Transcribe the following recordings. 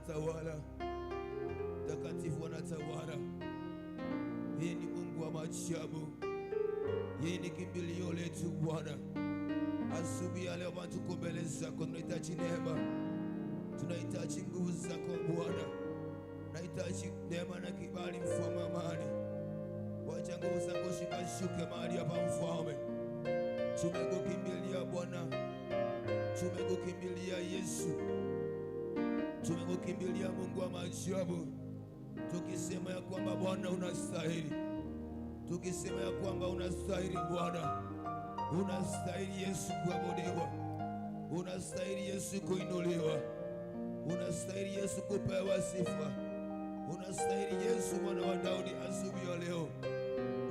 Anatawala, mtakatifu anatawala. Yeye ni Mungu wa maajabu, yeye ni kimbilio letu Bwana. Asubuhi ya leo Bwana, tuko mbele zako, tunahitaji neema, tunahitaji nguvu zako Bwana, tunahitaji neema na kibali, mfalme wa amani. Wacha nguvu zako zikashuke mahali hapa mfalme. Tumekukimbilia Bwana, tumekukimbilia Yesu, tumekukimbilia Mungu wa maajabu, tukisema ya kwamba Bwana unastahili, tukisema ya kwamba unastahili Bwana, unastahili Yesu kuabudiwa, unastahili Yesu kuinuliwa, unastahili Yesu kupewa sifa, unastahili Yesu mwana wa Daudi asubuhi ya leo,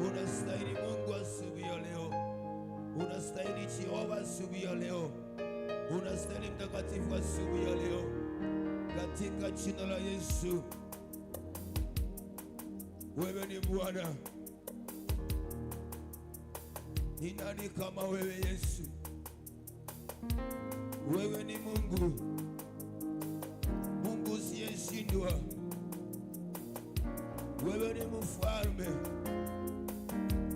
unastahili Mungu asubuhi ya leo, unastahili Jehova asubuhi ya leo, unastahili Mtakatifu asubuhi ya leo, katika jina la Yesu. Wewe ni Bwana, ni nani kama wewe Yesu? Wewe ni Mungu, Mungu usiyeshindwa. Wewe ni mfalme,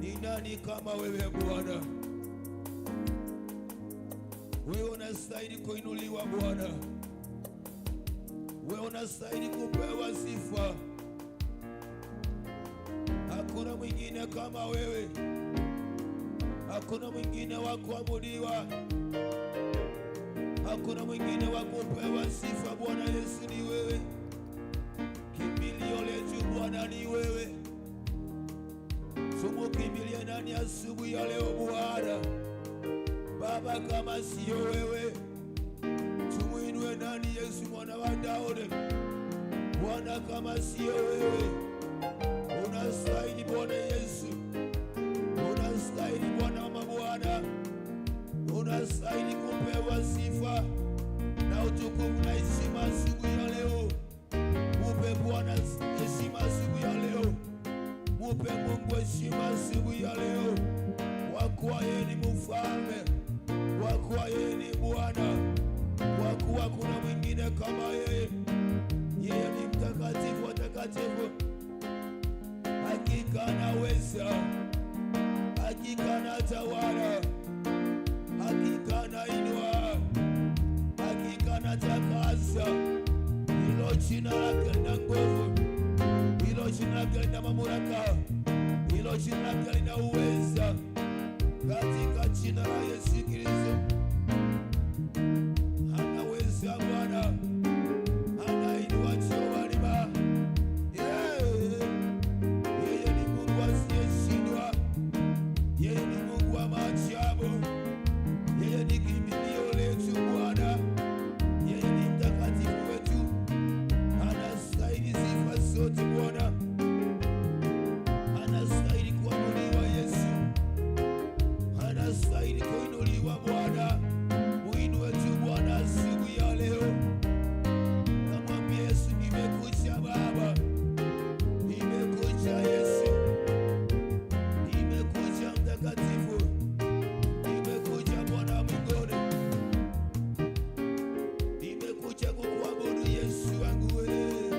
ni nani kama wewe Bwana? Wewe unastahili kuinuliwa Bwana, wewe unastahili kupewa sifa. Hakuna mwingine kama wewe, hakuna mwingine wa kuabudiwa, hakuna mwingine wa kupewa sifa. Bwana Yesu ni wewe, kimbilio letu Bwana ni wewe. Tumukimbilie nani asubuhi ya leo Bwana? Baba, kama siyo wewe, tumuinue nani? Yesu mwana wa Daudi, Bwana, kama siyo wewe, unastahili Bwana Yesu, unastahili Bwana wa mabwana, unastahili kupewa sifa na utukufu na heshima asubuhi ya leo. Mupe Bwana heshima asubuhi ya leo, mupe Mungu heshima asubuhi ya leo, kwa kuwa yeye ni mfalme, kwa kuwa yeye ni Bwana, kwa kuwa kuna mwingine kama yeye. Yeye ni mtakatifu wa takatifu, hakika anaweza, hakika anatawala, hakika anainua, hakika anatakasa. Hilo jina lake lina nguvu, hilo jina lake lina mamlaka, hilo jina lake lina uweza. Katika jina la Yesu Kristo anaweza Bwana, anainua Jehova liba. Yeye ni Mungu asiyeshindwa, yeye ni Mungu wa maajabu, yeye ni kimbilio letu Bwana, yeye ni mtakatifu wetu, anastahili sifa zote Bwana, anastahili kuabudiwa Yesu, anastahili kuinuliwa Bwana. Muinue tu Bwana asubuhi ya leo, namwambia Yesu, nimekuja Baba, nimekuja Yesu, nimekuja Mtakatifu, nimekuja Bwana wa mbinguni, nimekuja kukuabudu Yesu wangu wewe.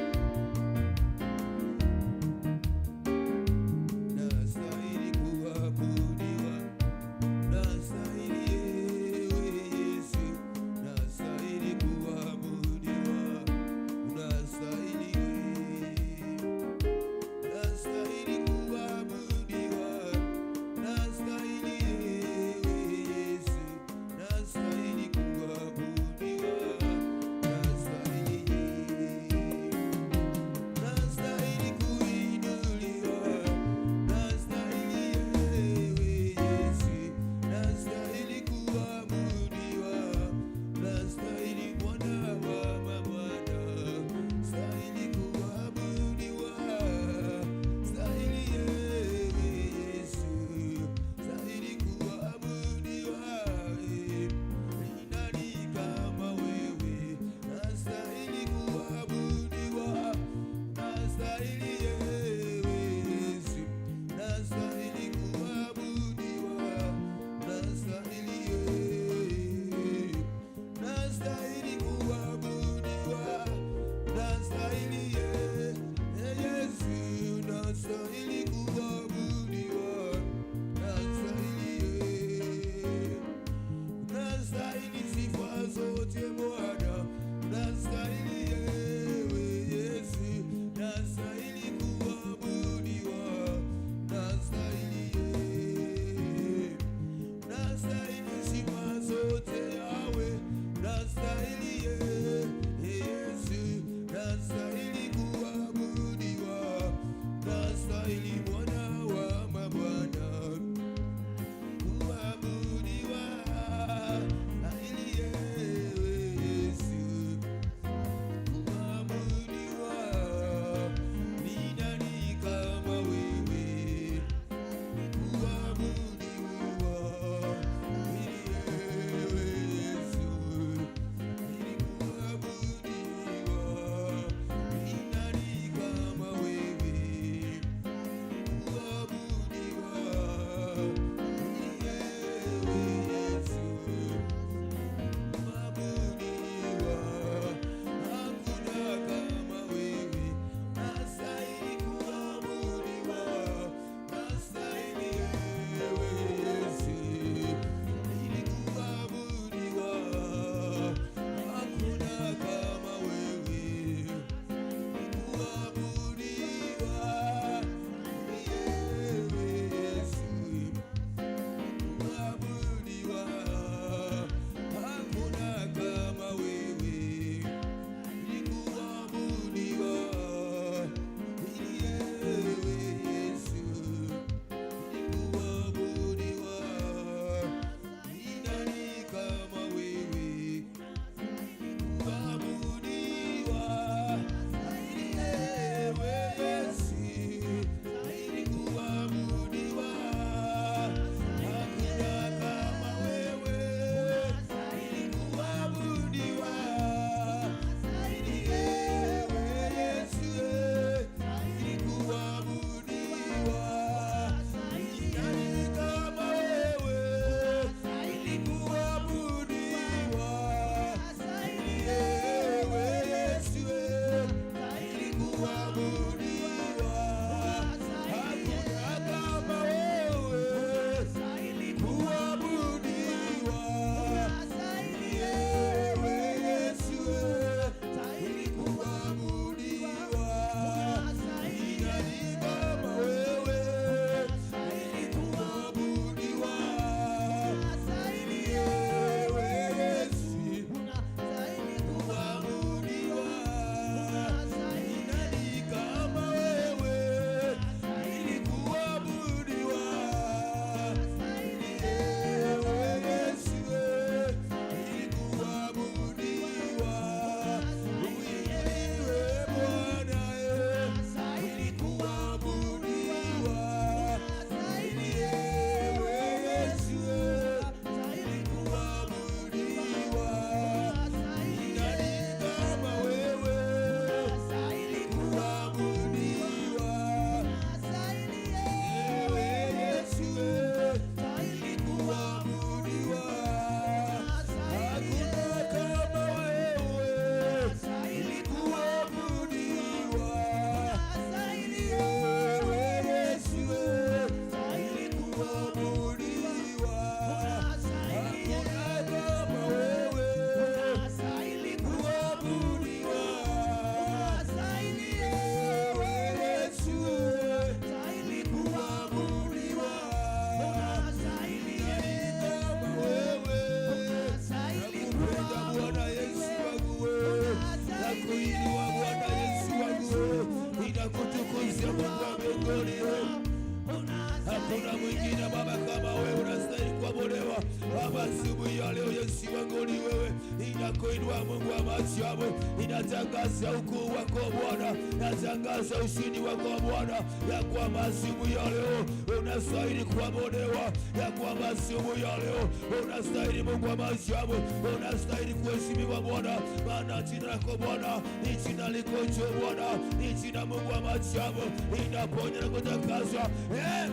Ninakuinua Mungu wa maajabu, ninatangaza ukuu wako Bwana, natangaza ushindi wako Bwana, ya kwamba asubuhi ya leo unastahili kuabudiwa, ya kwamba asubuhi ya leo unastahili Mungu wa maajabu, unastahili kuheshimiwa Bwana, maana jina lako Bwana ni jina liko juu Bwana, ni jina Mungu wa maajabu, inaponya na kutakasa.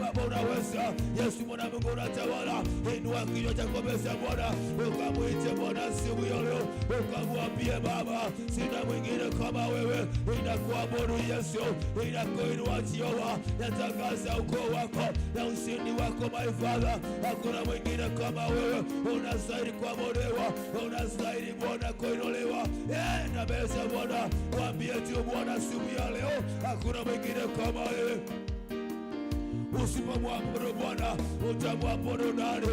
Baba unaweza, Yesu mwana Mungu unatawala. Inua kinywa chako mbele za Bwana, ukamwite Bwana asubuhi ya leo, ukamwambie Baba, sina mwingine kama wewe. Ninakuabudu Yesu, ninakuinua Jehova, natangaza ukuu wako na ushindi wako my Father. Hakuna mwingine kama wewe, unastahili kuabudiwa, unastahili Bwana kuinuliwa. Na mbele za Bwana mwambie tu Bwana asubuhi ya leo, hakuna mwingine kama wewe. Usipomwabudu Bwana utamwabudu nani?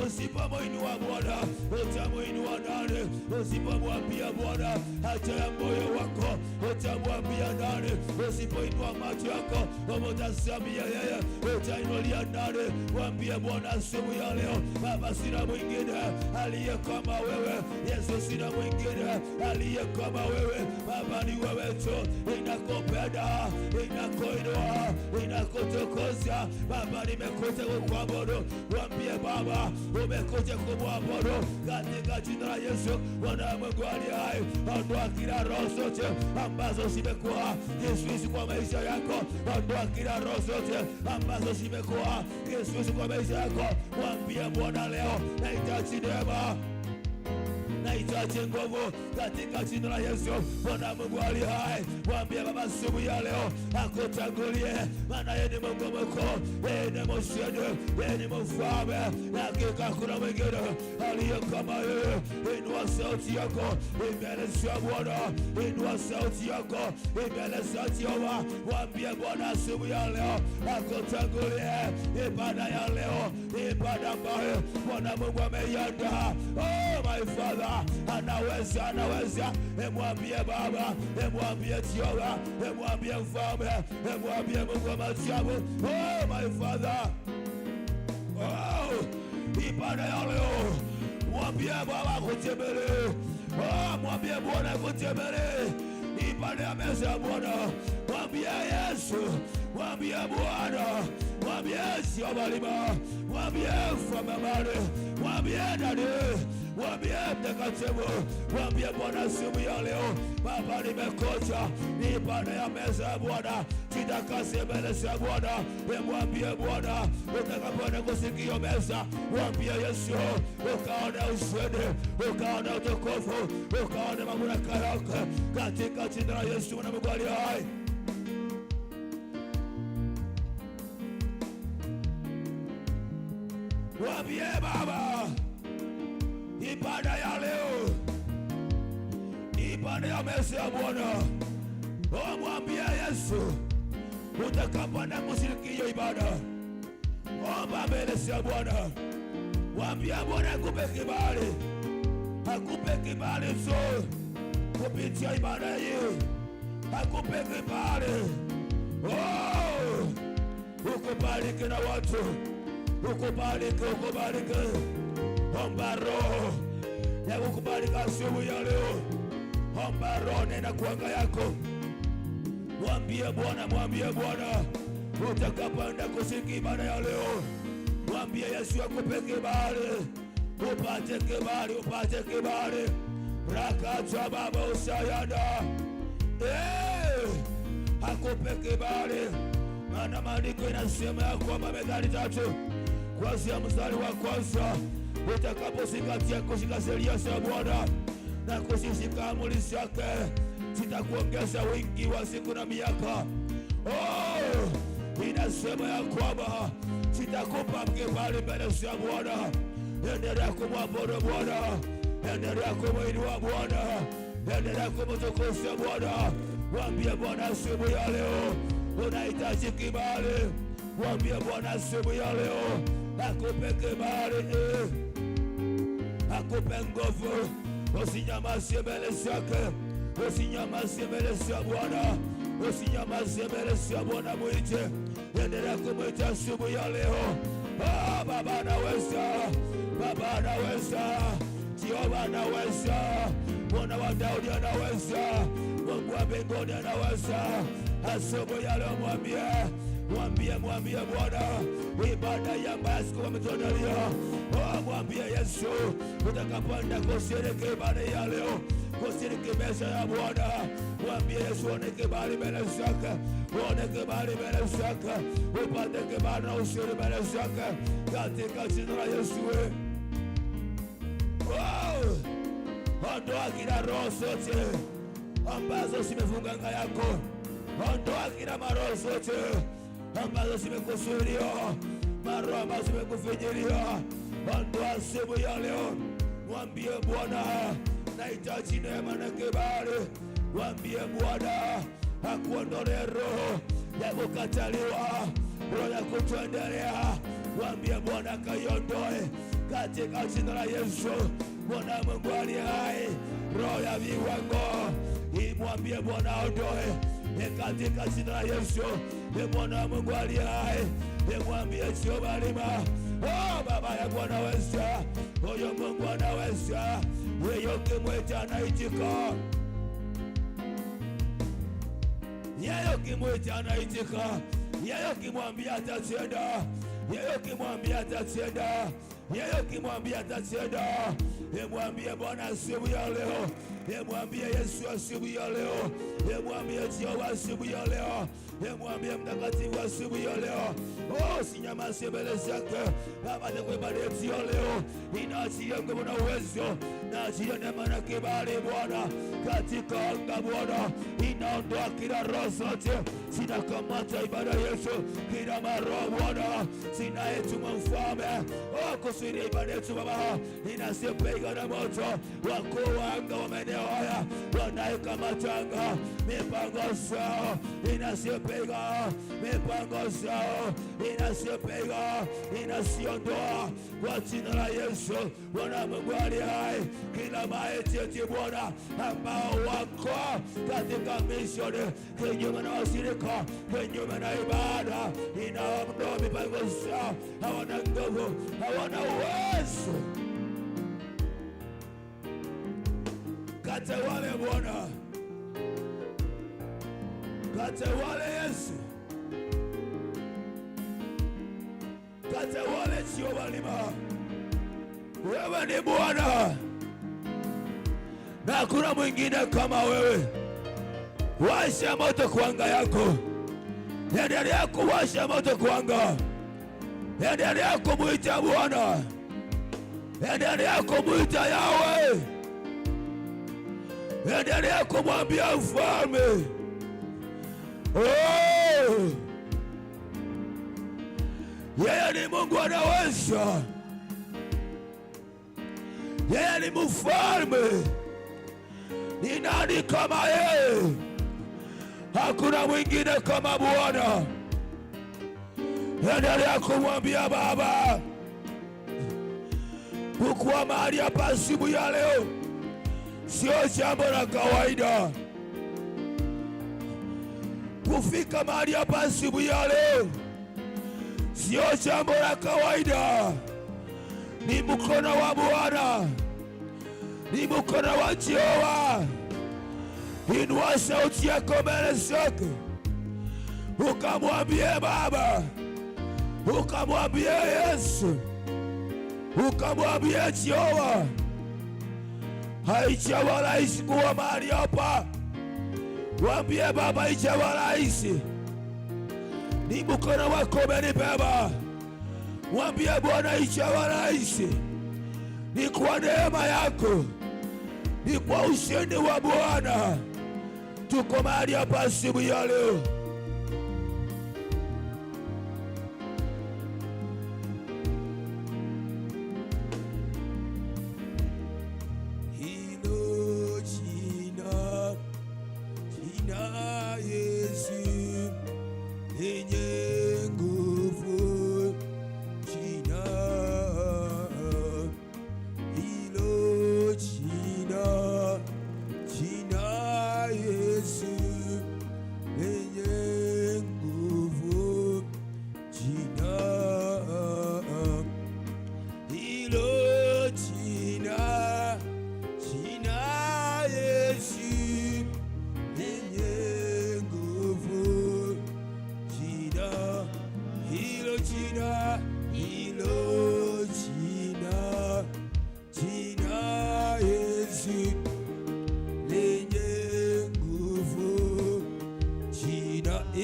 Usipomwinua Bwana utamwinua nani? Usipomwambia Bwana haja ya moyo wako utamwambia nani? Usipoinua macho yako umtazamia yeye utainulia nani? Mwambie Bwana asubuhi ya leo, Baba, sina mwingine aliye kama wewe. Yesu, sina mwingine aliye kama wewe. Baba, ni wewe tu. Ninakupenda, ninakuinua, ninakutukuza Baba, nimekuja kukuabudu. Mwambie Baba, umekuja kumwabudu katika jina la Yesu. Bwana Mungu aliye hai, ondoa kila roho zote ambazo zimekuwa kizuizi kwa maisha yako. Ondoa kila roho zote ambazo zimekuwa kizuizi kwa maisha yako. Mwambie Bwana leo, nahitaji neema, nahitaji nguvu katika jina la Yesu. Bwana Mungu aliye hai, mwambie Baba asubuhi ya leo akutangulie, maana yeye ni Mungu mkuu, yeye ni mshindi, yeye ni mfalme, na hakika hakuna mwingine aliye kama yeye. Inua sauti yako mbele za Bwana, inua sauti yako mbele za Jehova, mwambie Bwana asubuhi ya leo akutangulie. Ibada ya leo, ibada ambayo Bwana Mungu ameiandaa. Oh my Father, anaweza, anaweza. Emwambie Baba, emwambie Jehova, emwambie Mfalme, emwambie Mungu wa maajabu. Oh my Father, oh, ibada ya leo, mwambie Baba akutembelee. Oh, mwambie Bwana akutembelee. Ibada ya meza ya Bwana, mwambie Yesu, mwambie Bwana, mwambie Jehova, mwambie Mfalme amani, mwambie Daddy, mwambie Mtakatifu, mwambie Bwana siku ya leo, Baba, nimekuja ni ibada ya meza ya Bwana, jitakase mbele za Bwana. Mwambie Bwana utakapoenda kusikia meza, mwambie Yesu, ukaona ushindi, ukaona utukufu, ukaona mamlaka yake katika jina la Yesu mwana Mungu aliye hai. Mwambie Baba, ibada ya leo ni ibada ya meza ya Bwana. Mwambie Yesu, utakapoenda kushiriki hiyo ibada, omba mbele za Bwana, mwambie Bwana akupe kibali, akupe kibali tu kupitia ibada hii, akupe kibali. Oh, ukubalike na watu, ukubalike, ukubalike. Omba roho ya kukubalika asubuhi ya leo. Omba roho, nena kwa yako, mwambie Bwana, mwambie Bwana utakapoenda kushiriki ibada ya leo, mwambie Yesu akupe kibali, upate kibali, upate kibali. Rakacha baba usayada, akupe kibali, maana maandiko inasema ya kwamba Methali 3 kuanzia mstari wa kwanza, utakapozingatia kushika sheria za Bwana na kuzishika amri zake, zitakuongeza wingi wa siku na miaka. Oh, inasema ya kwamba zitakupa kibali mbele za Bwana. Endelea kumwabudu Bwana, endelea kumwinua Bwana, endelea kumtukuza Bwana. Mwambie Bwana asubuhi ya leo unahitaji kibali. Mwambie Bwana asubuhi ya leo akupe kibali, akupe nguvu. Usinyamazie mbele zake, usinyamazie mbele za Bwana, usinyamazie mbele za Bwana. Mwite, endelea kumwita asubuhi ya leo. Ah, Baba anaweza, Baba anaweza, Jehova anaweza. Mwana wa Daudi anaweza, Mungu wa mbinguni anaweza. Asubuhi ya leo mwambie, mwambie, mwambie Bwana ibada ya ambayo siku ametuandalia. Oh, mwambie Yesu utakapoenda kushiriki ibada ya leo, kushiriki meza ya Bwana, mwambie Yesu uone kibali mbele zake, uone kibali mbele zake, upate kibali na ushindi mbele zake katika jina la Yesu. Wow! Ondoa kila roho zote ambazo zimefunga anga yako, ondoa kila maroho zote ambazo zimekusudia, maroho ambazo zimekufinyilia, ondoa simu ya leo. Mwambie Bwana, nahitaji neema na kibali. Mwambie Bwana akuondolee roho ya kukataliwa, roho ya kutoendelea. Mwambie Bwana kaiondoe katika jina la Yesu. Bwana Mungu aliye hai, roho ya viwango imwambie Bwana aondoe katika jina la Yesu. Bwana Mungu aliye hai, imwambie Jehova lima, oh, baba yangu anaweza, huyo Mungu anaweza, yeye ukimwita anaitika, yeye ukimwita anaitika, yeye ukimwambia atatenda, yeye ukimwambia atatenda, yeye ukimwambia atatenda. Emwambie Bwana asubuhi ya leo, emwambie Yesu asubuhi ya leo, emwambie Jehova asubuhi ya leo, emwambie Mtakatifu asubuhi ya leo. Oh, sinyamaze mbele zake Baba, kwa ibada yetu ya leo inaachilia nguvu na uwezo, naachilia neema na kibali Bwana katika anga Bwana, inaondoa kila roho zote zinakamata ibada yetu, kila maroho Bwana zinayetuma mfalme oh, kusudia ibada yetu Baba, inasipiga na moto. Wakuu wa anga wa maeneo haya wanayekamata anga mipango zao inasipiga, mipango zao inasipiga, inasiondoa kwa jina la Yesu. Bwana Mungu aliye hai, kila maiti Bwana ambao wako katika mishoni kinyume na washirika, kinyume na ibada, inaondoa mipango zao. Hawana nguvu, hawana uwezo. Katawale Bwana, katawale Yesu, katawale Jehova lima. Wewe ni Bwana na hakuna mwingine kama wewe. Washa moto kwa anga yako, endelea kuwasha moto kwa anga, endelea kumwita Bwana, endelea kumwita Yawe, endelea kumwambia mfalme. Oh, yeye ni Mungu anaweza, yeye ni mfalme. Ni nani kama yeye? Hakuna mwingine kama Bwana. Endelea kumwambia Baba, kukuwa mahali hapa siku ya leo sio jambo la kawaida. Kufika mahali hapa siku ya leo sio jambo la kawaida. Ni mkono wa Bwana, ni mkono wa Jehova. Inua sauti yako mbele zake, ukamwambie Baba, ukamwambie Yesu, ukamwambie Jehova, haijawa rahisi kuwa mahali hapa. Mwambie Baba, haijawa rahisi, ni mkono wako umenibeba. Mwambie Bwana, haijawa rahisi, ni kwa neema yako, ni kwa ushindi wa Bwana tuko mahali hapa siku ya leo. Hilo jina, jina Yesu lenye nguvu, jina hilo, jina, jina Yesu lenye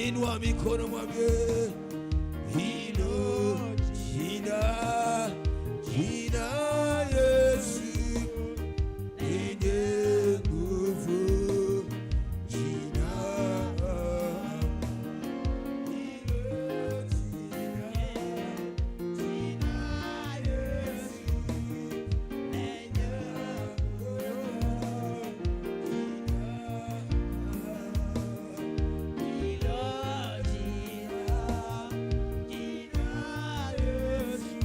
Inua mikono mwambie hilo jina, jina Yesu lenye nguvu, jina hilo, jina, jina Yesu lenye nguvu, Hilo jina, jina Yesu.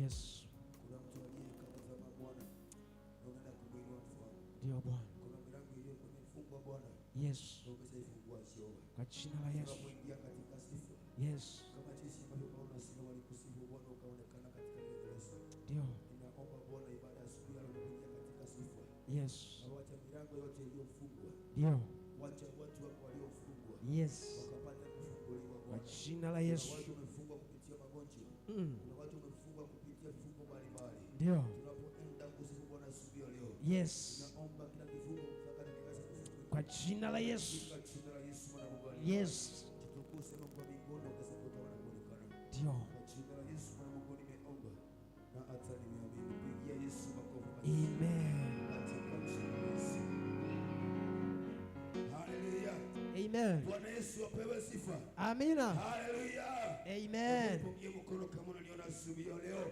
Yes. Kuna mtu aliyekata tamaa Bwana, na unaenda kumuinua mfalme. Ndio Bwana. Kuna milango iliyokuwa imefungwa Bwana, Yes. na umeshaifungua Jehova. Kwa jina la Yesu. Tunapoingia katika sifa, Yes. kama jinsi ambavyo Paulo na Sila walikusifu Bwana, ukaonekana katika ile gereza. Ndio. Ninaomba Bwana, ibada ya siku ya leo unapoingia katika sifa, Yes. na wacha milango yote iliyofungwa, Ndio. wacha watu wako waliofungwa Yes. wakapata kufunguliwa Kwa Bwana. jina la Kuna Yesu. watu wamefungwa kupitia magonjwa, kuna watu wamefungwa kupitia vifungo mbalimbali. Ndio. Tunapoenda kusifu Bwana siku ya leo, Yes. ninaomba kila kifungo mpaka kikaanze kufunguliwa Kwa jina la Yesu. katika jina la Yesu Mwana wa Mungu aliye hai. Yes. Tutukuse Mungu wa mbinguni ukaweze kutawala na kuonekana. Ndio. Kwa jina la Yesu Mwana wa Mungu nimeomba na hata nimeamini. Pigia Yesu makofi mazuri. Amen. Katika jina la Yesu. Haleluya. Amen. Bwana Yesu apewe sifa. Amina. Haleluya. Amen. Pungie mkono kama unaniona asubuhi ya leo.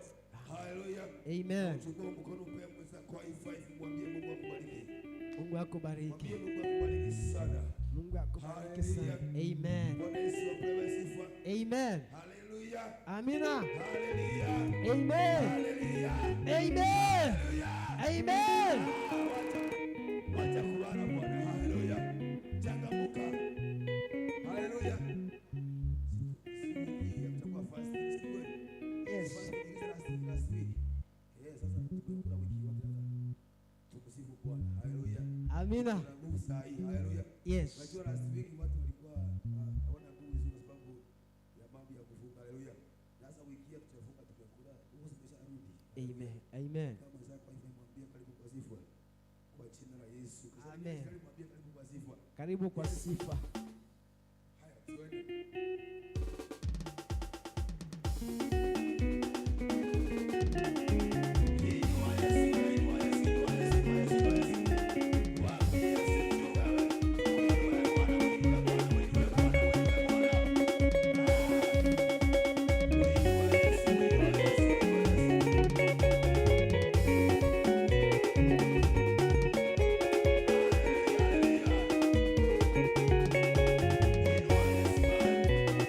Haleluya. Amen. Chukua mkono upe mwenzako high five, mwambie Mungu akubariki. Mungu akubariki. Mwambie Mungu akubariki sana. Mungu akubariki sana. Amen. Bwana Yesu apewe sifa. Amen. Haleluya. Amina. Haleluya. Amen. Haleluya. Amen. Amen. Wacha kulala Bwana. Haleluya. Changamuka. Haleluya. Sikia mtakuwa fast, si kweli? Yes. Fasting is last week. Sasa tumekula wiki yote sasa. Tumsifu Bwana. Haleluya. Amina. Kuna nguvu saa hii. Haleluya. Yes. Unajua last week watu walikuwa hawana nguvu vizuri kwa sababu ya mambo ya kufunga. Haleluya. Sasa wiki hii tutafunga, tumekula. Nguvu zimesharudi. Amen. Amen. Kama mwenzako hivi mwambie karibu kwa sifa. Kwa jina la Yesu. Kwa sababu Amen. Yesu alimwambia karibu kwa sifa. Karibu kwa sifa. Haya, tuende. Inua Yesu, inua Yesu, inua Yesu, inua Yesu, inua Yesu. Wapi Yesu tu wewe? Muinue Bwana, muinue Bwana, muinue Bwana, muinue Bwana. Muinue Yesu, muinue Yesu, muinue Yesu. Haleluya. Muinua Yesu, Baba.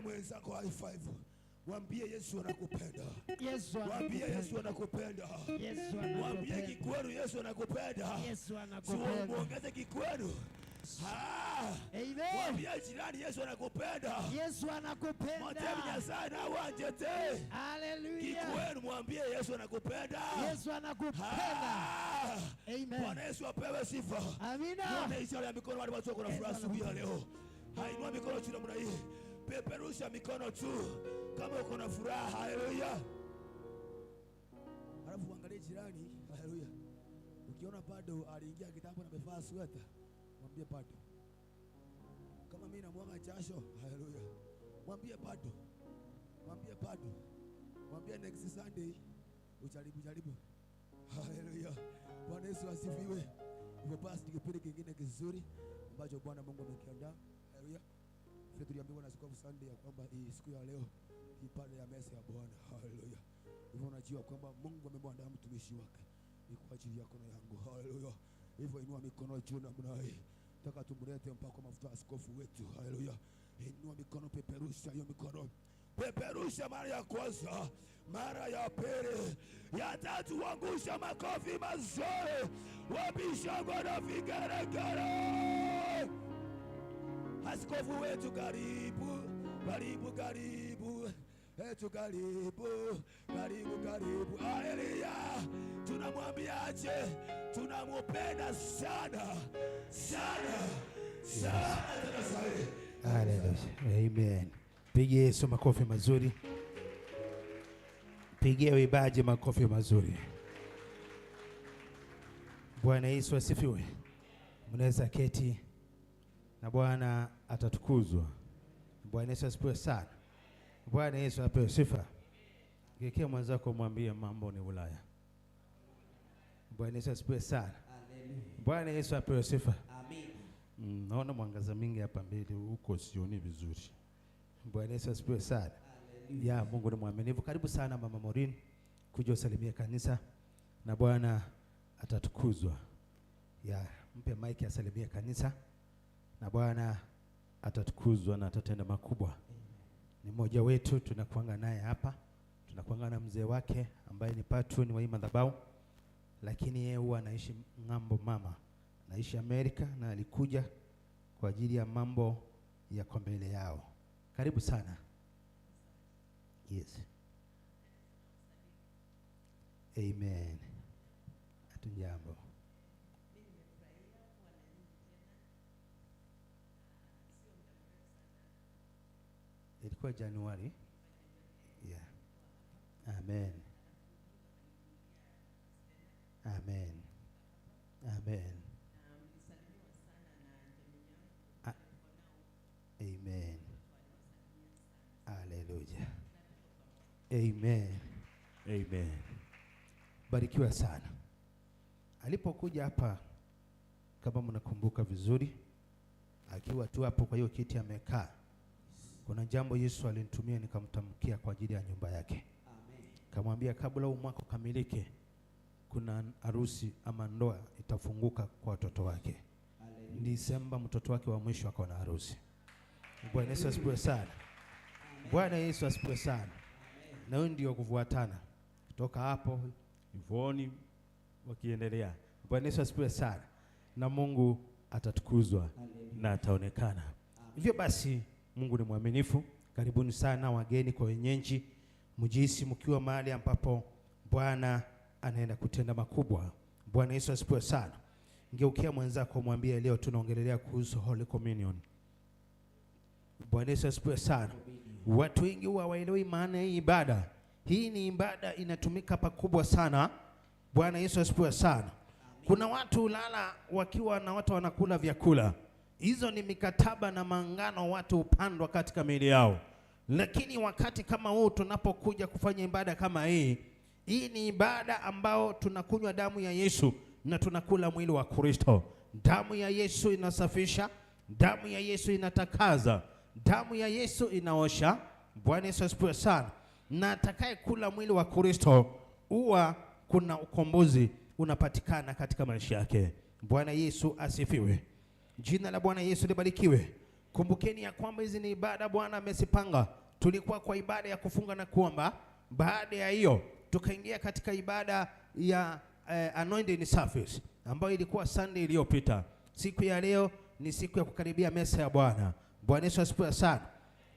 Mwenzako high five. Mwambie Yesu anakupenda. Mwambie Yesu anakupenda. Mwambie Kikwenu Yesu anakupenda. Yesu anakupenda. Muongeze Kikwenu. Amen. Mwambie jirani Yesu anakupenda. Yesu anakupenda. Mwambie Nyasaye na wanjete. Hallelujah. Kikwenu mwambie Yesu anakupenda. Yesu anakupenda. Amen. Bwana Yesu apewe sifa. Amina. Bwana ishara ya mikono wale watu wako na furaha asubuhi ya leo. Hainua mikono juu namna hii. Peperusha mikono tu kama uko na furaha. Haleluya. Alafu angalie jirani. Haleluya. Ukiona bado aliingia kitambo na amevaa sweta, mwambie bado. Kama mimi namwaga jasho, haleluya, mwambie bado. Mwambie bado. Mwambie next Sunday ujaribu jaribu. Haleluya. Bwana Yesu asifiwe. Hivyo basi ni kipindi kingine kizuri ambacho Bwana Mungu amekiandaa. Haleluya. Tuliambiwa na Askofu Sunday ya kwamba hii siku ya leo ibada ya meza ya Bwana. Haleluya. Hivyo unajua kwamba Mungu amemwandaa mtumishi wake ni kwa ajili yako na yangu. Haleluya. Hivyo inua mikono juu namna hii. Nataka tumlete mpaka mafuta askofu wetu. Haleluya. Inua mikono, peperusha hiyo mikono. Peperusha mara ya kwanza, mara ya pili, ya tatu, angusha makofi mazuri. Wabishangwe na vigelegele. Askofu wetu karibu, karibu, karibu. Etu karibu, karibu, karibu. Haleluya. Tunamwambia aje, tunamupenda sana, sana, sana tena zaidi. Haleluya. Amen. Pigie Yesu makofi mazuri. Pigie uibaji makofi mazuri. Bwana Yesu asifiwe. Mnaweza keti na Bwana atatukuzwa. Bwana Yesu asifiwe sana. Bwana Yesu apewe sifa. Geukia mwenzako mwambie mambo ni Ulaya. Bwana Yesu asifiwe sana. Bwana Yesu apewe sifa. Amen. Naona mwangaza mingi hapa mbele huko sioni vizuri. Bwana Yesu asifiwe sana. Ya Mungu ni mwaminifu. Karibu sana Mama Maureen kuja usalimie kanisa na Bwana atatukuzwa. Ya mpe mic asalimie kanisa na Bwana atatukuzwa na atatenda makubwa. Ni mmoja wetu tunakuanga naye hapa. Tunakuanga na mzee wake ambaye ni patron wa hii madhabahu, lakini yeye huwa anaishi ng'ambo, mama anaishi Amerika na alikuja kwa ajili ya mambo ya kwa mbele yao. Karibu sana. Yes. Amen. Hatujambo. Ilikuwa Januari. Yeah. Amen. Amen. Amen. Amen. Hallelujah. Amen. Amen. Barikiwa sana. Alipokuja hapa, kama mnakumbuka vizuri, akiwa tu hapo kwa hiyo kiti amekaa, kuna jambo Yesu alinitumia nikamtamkia kwa ajili ya nyumba yake. Amen. Kamwambia kabla huu mwaka ukamilike, kuna harusi ama ndoa itafunguka kwa watoto wake. Disemba mtoto wake wa mwisho akaona harusi. Bwana Yesu asifiwe sana. Bwana Yesu asifiwe sana. Na huyu ndio kufuatana kutoka hapo Ivoni wakiendelea. Bwana Yesu asifiwe sana. Na Mungu atatukuzwa na ataonekana. Hivyo basi Mungu ni mwaminifu. Karibuni sana wageni kwa wenyeji, mjihisi mkiwa mahali ambapo Bwana anaenda kutenda makubwa. Bwana Yesu asifiwe sana. Ngeukia mwenzako mwambie leo tunaongelea kuhusu Holy Communion. Bwana Yesu asifiwe sana. Watu wengi huwa hawaelewi maana ya hii ibada. Hii ni ibada inatumika pakubwa sana. Bwana Yesu asifiwe sana. Kuna watu hulala wakiwa na watu wanakula vyakula. Hizo ni mikataba na maangano watu hupandwa katika miili yao. Lakini wakati kama huu tunapokuja kufanya ibada kama hii, hii ni ibada ambao tunakunywa damu ya Yesu na tunakula mwili wa Kristo. Damu ya Yesu inasafisha, damu ya Yesu inatakaza, damu ya Yesu inaosha. Bwana Yesu asifiwe sana. Na atakayekula mwili wa Kristo huwa kuna ukombozi unapatikana katika maisha yake. Bwana Yesu asifiwe. Jina la Bwana Yesu libarikiwe. Kumbukeni ya kwamba hizi ni ibada Bwana amezipanga. Tulikuwa kwa ibada ya kufunga na kuomba. Baada ya hiyo tukaingia katika ibada ya anointing service ambayo ilikuwa Sunday iliyopita. Siku ya leo ni siku ya kukaribia meza ya Bwana. Bwana Yesu asifiwe sana.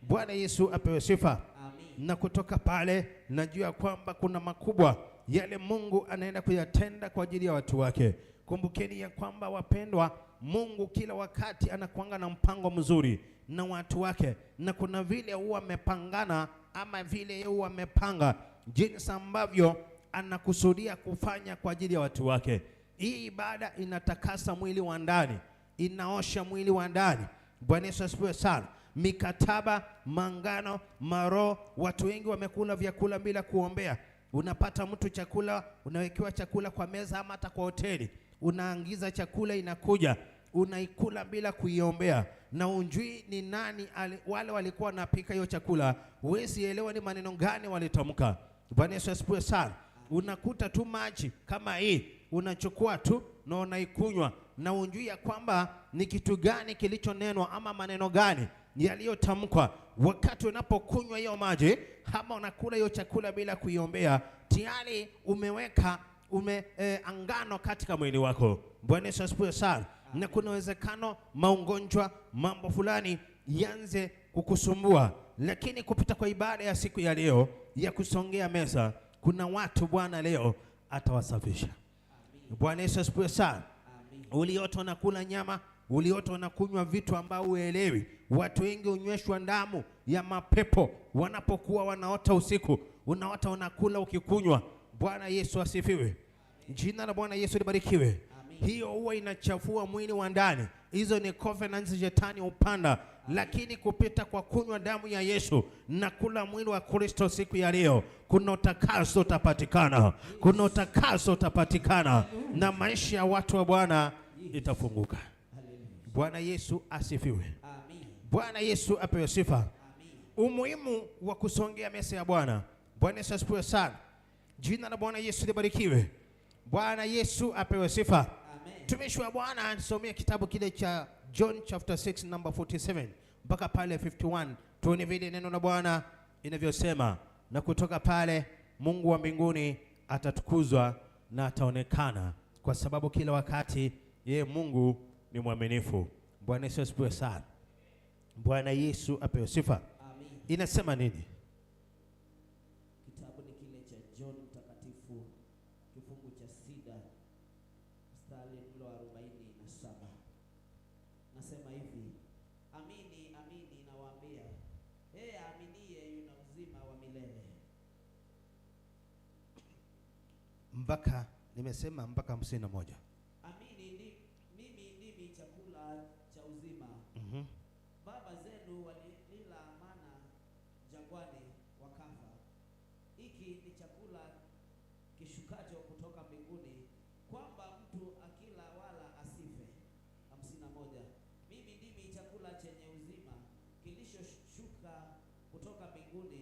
Bwana Yesu apewe sifa. Amen. Na kutoka pale najua kwamba kuna makubwa yale Mungu anaenda kuyatenda kwa ajili ya watu wake. Kumbukeni ya kwamba wapendwa, Mungu kila wakati anakuanga na mpango mzuri na watu wake, na kuna vile huwa amepangana ama vile huwa amepanga jinsi ambavyo anakusudia kufanya kwa ajili ya watu wake. Hii ibada inatakasa mwili wa ndani, inaosha mwili wa ndani. Bwana Yesu asifiwe sana. Mikataba, mangano, maroho, watu wengi wamekula vyakula bila kuombea. Unapata mtu chakula, unawekewa chakula kwa meza ama hata kwa hoteli, unaangiza chakula inakuja, unaikula bila kuiombea, na unjui ni nani wale walikuwa wanapika hiyo chakula, huwezi elewa ni maneno gani walitamka. Bwana Yesu asifiwe sana. Unakuta tu maji kama hii, unachukua tu na unaikunywa, na unjui ya kwamba ni kitu gani kilichonenwa ama maneno gani yaliyotamkwa. Wakati unapokunywa hiyo maji ama unakula hiyo chakula bila kuiombea, tayari umeweka angano katika mwili wako. Bwana Yesu asifiwe sana. Na kuna uwezekano magonjwa, mambo fulani yanze kukusumbua, lakini kupita kwa ibada ya siku ya leo ya kusongea meza, kuna watu Bwana leo atawasafisha. Bwana Yesu asifiwe sana. Uliota unakula nyama, uliota unakunywa vitu ambao huelewi. Watu wengi hunyweshwa damu ya mapepo wanapokuwa wanaota usiku. Unaota unakula ukikunywa. Bwana Yesu asifiwe. Jina la Bwana Yesu libarikiwe. Hiyo huwa inachafua mwili wa ndani. Hizo ni covenants shetani hupanda Lakini kupita kwa kunywa damu ya Yesu na kula mwili wa Kristo siku ya leo, kuna utakaso utapatikana, kuna utakaso utapatikana, na maisha ya watu wa Bwana itafunguka. Bwana Yesu asifiwe. Bwana Yesu apewe sifa. Umuhimu wa kusongea meza ya Bwana. Bwana Yesu asifiwe sana. Jina la Bwana Yesu libarikiwe. Bwana Yesu apewe sifa. Mtumishi wa Bwana anisomee kitabu kile cha John chapter 6 number 47 mpaka pale 51, tuone vile neno la Bwana inavyosema, na kutoka pale Mungu wa mbinguni atatukuzwa na ataonekana, kwa sababu kila wakati yeye Mungu ni mwaminifu. Bwana Yesu asifiwe sana. Bwana Yesu apewe sifa. Amin. Inasema nini? Kitabu ni kile cha John Mtakatifu kifungu cha 6 mstari mlo 47. Nasema hivi: amini amini nawaambia, yeye aaminiye yuna uzima wa milele. Mpaka nimesema mpaka 51. Amini mimi ndimi chakula cha uzima. Baba zenu walila mana jangwani wakafa. Hiki ni chakula kishukacho kutoka mbinguni, kwamba mtu akila wala asife. 51. Mimi ndimi chakula chenye uzima kilichoshuka kutoka mbinguni.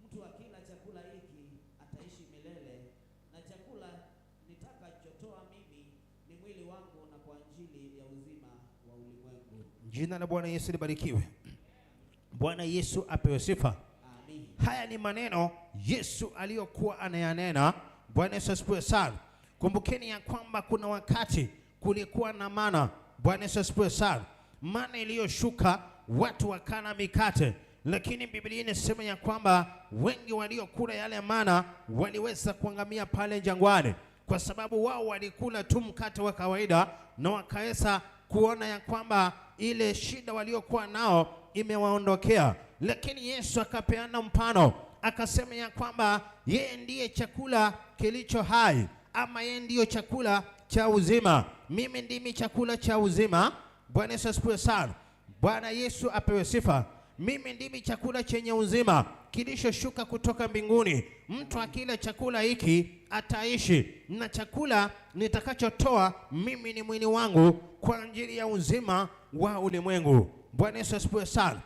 Mtu akila chakula hiki ataishi milele, na chakula nitakachotoa mimi ni mwili wangu, na kwa ajili ya uzima wa ulimwengu. Jina la Bwana Yesu libarikiwe. Bwana Yesu apewe sifa. Amin. Haya ni maneno Yesu aliyokuwa anayanena. Bwana Yesu asifiwe sana. Kumbukeni ya kwamba kuna wakati kulikuwa na mana. Bwana Yesu asifiwe sana. Mana iliyoshuka watu wakala mikate, lakini Biblia inasema ya kwamba wengi waliokula yale mana waliweza kuangamia pale jangwani, kwa sababu wao walikula tu mkate wa kawaida na wakaweza kuona ya kwamba ile shida waliokuwa nao imewaondokea. Lakini Yesu akapeana mfano, akasema ya kwamba yeye ndiye chakula kilicho hai, ama yeye ndiyo chakula cha uzima. Mimi ndimi chakula cha uzima. Bwana Yesu asifiwe sana. Bwana Yesu apewe sifa. Mimi ndimi chakula chenye uzima kilichoshuka kutoka mbinguni. Mtu akila chakula hiki ataishi, na chakula nitakachotoa mimi ni mwili wangu kwa ajili ya uzima wa ulimwengu. Bwana Yesu asifiwe sana.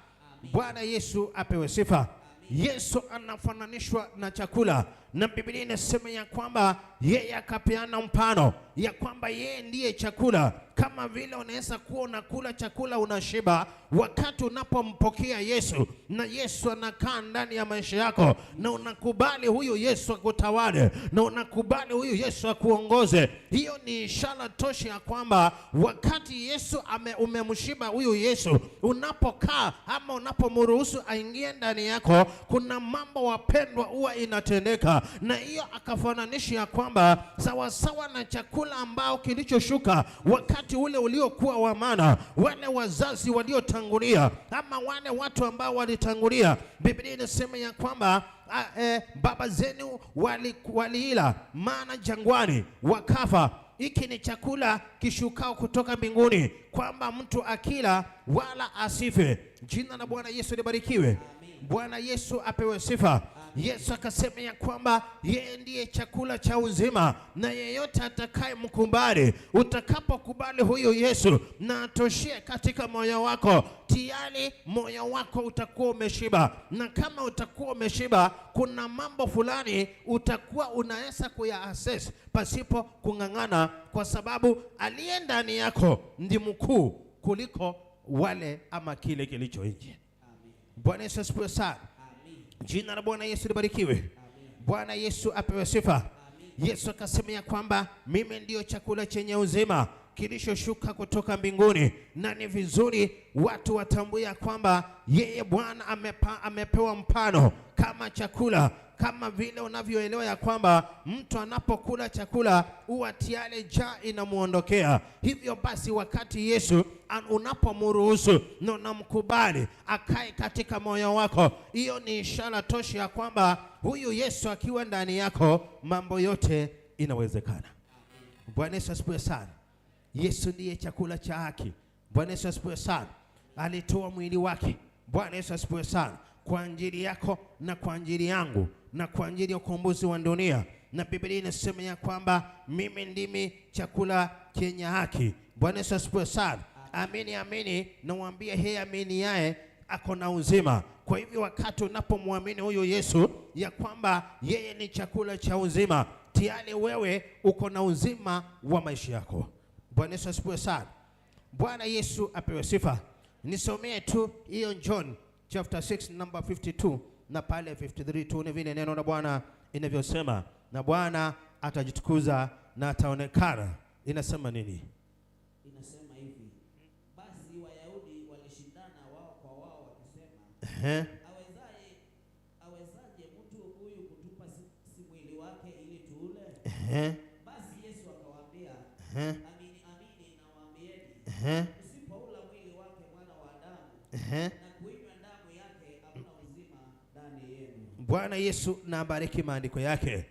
Bwana Yesu apewe sifa. Yesu anafananishwa na chakula, na Biblia inasema ya kwamba yeye akapeana mfano ya kwamba yeye ndiye chakula. Kama vile unaweza kuwa unakula chakula unashiba, wakati unapompokea Yesu na Yesu anakaa ndani ya maisha yako, na unakubali huyu Yesu akutawale na unakubali huyu Yesu akuongoze, hiyo ni ishara tosha ya kwamba wakati Yesu umemshiba huyu Yesu, unapokaa ama unapomruhusu aingie ndani yako, kuna mambo wapendwa huwa inatendeka. Na hiyo akafananisha ya kwamba sawasawa na chakula ambao kilichoshuka wakati ule uliokuwa wa mana, wale wazazi waliotangulia ama wale watu ambao walitangulia, Biblia inasema ya kwamba baba zenu waliila mana jangwani wakafa. Hiki ni chakula kishukao kutoka mbinguni, kwamba mtu akila wala asife. Jina la Bwana Yesu libarikiwe. Bwana Yesu apewe sifa. Yesu akasema ya kwamba yeye ndiye chakula cha uzima, na yeyote atakaye mkubali, utakapokubali huyu Yesu na atoshie katika moyo wako, tayari moyo wako utakuwa umeshiba. Na kama utakuwa umeshiba, kuna mambo fulani utakuwa unaweza kuya-assess pasipo kung'ang'ana, kwa sababu aliye ndani yako ndi mkuu kuliko wale ama kile kilicho nje. Bwana Yesu asifiwe sana. Jina la Bwana Yesu libarikiwe. Bwana Yesu apewe sifa. Yesu akasema ya kwamba mimi ndiyo chakula chenye uzima kilichoshuka kutoka mbinguni, na ni vizuri watu watambue ya kwamba yeye Bwana amepewa mfano kama chakula. Kama vile unavyoelewa ya kwamba mtu anapokula chakula huwa tayari njaa inamuondokea. Hivyo basi wakati Yesu unapomruhusu na unamkubali akae katika moyo wako, hiyo ni ishara tosha ya kwamba huyu Yesu akiwa ndani yako mambo yote inawezekana. Bwana Yesu asifiwe sana. Yesu ndiye chakula cha haki. Bwana Yesu asifiwe sana. Alitoa mwili wake. Bwana Yesu asifiwe sana, kwa ajili yako na kwa ajili yangu na kwa ajili ya ukombozi wa dunia. Na Biblia inasema ya kwamba mimi ndimi chakula chenye haki. Bwana Yesu asifiwe sana. Amini amini nawaambia, yeye aminiaye ako na uzima. Kwa hivyo wakati unapomwamini huyu Yesu ya kwamba yeye ni chakula cha uzima, tayari wewe uko na uzima wa maisha yako. Bwana Yesu asifiwe sana. Bwana Yesu apewe sifa. Nisomee tu hiyo John chapter 6 number 52 na pale 53, tuone vile neno la Bwana inavyosema, na Bwana atajitukuza na ataonekana. Inasema nini? Inasema hivi: Basi Wayahudi walishindana wao kwa wao wakisema, awezaje mtu huyu kutupa si mwili wake ili tuule? Basi Yesu akawaambia, amini amini nawaambieni, msipoula mwili wake mwana wa Adamu na kuinywa damu yake, hamna uzima ndani yenu. Bwana Yesu na abariki maandiko yake. Amen.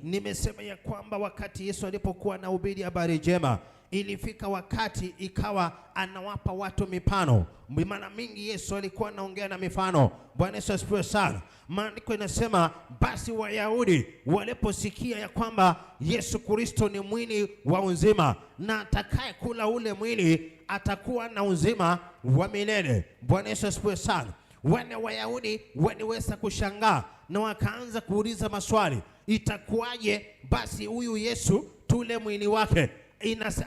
Nimesema ya kwamba wakati Yesu alipokuwa anahubiri habari njema, ilifika wakati ikawa anawapa watu mifano. Mara mingi Yesu alikuwa anaongea na mifano. Bwana Yesu asifiwe sana. Maandiko inasema basi Wayahudi waliposikia ya kwamba Yesu Kristo ni mwili wa uzima, na atakaye kula ule mwili atakuwa na uzima wa milele. Bwana Yesu asifiwe sana. Wale Wayahudi waliweza kushangaa na wakaanza kuuliza maswali, itakuwaje basi huyu Yesu tule mwili wake?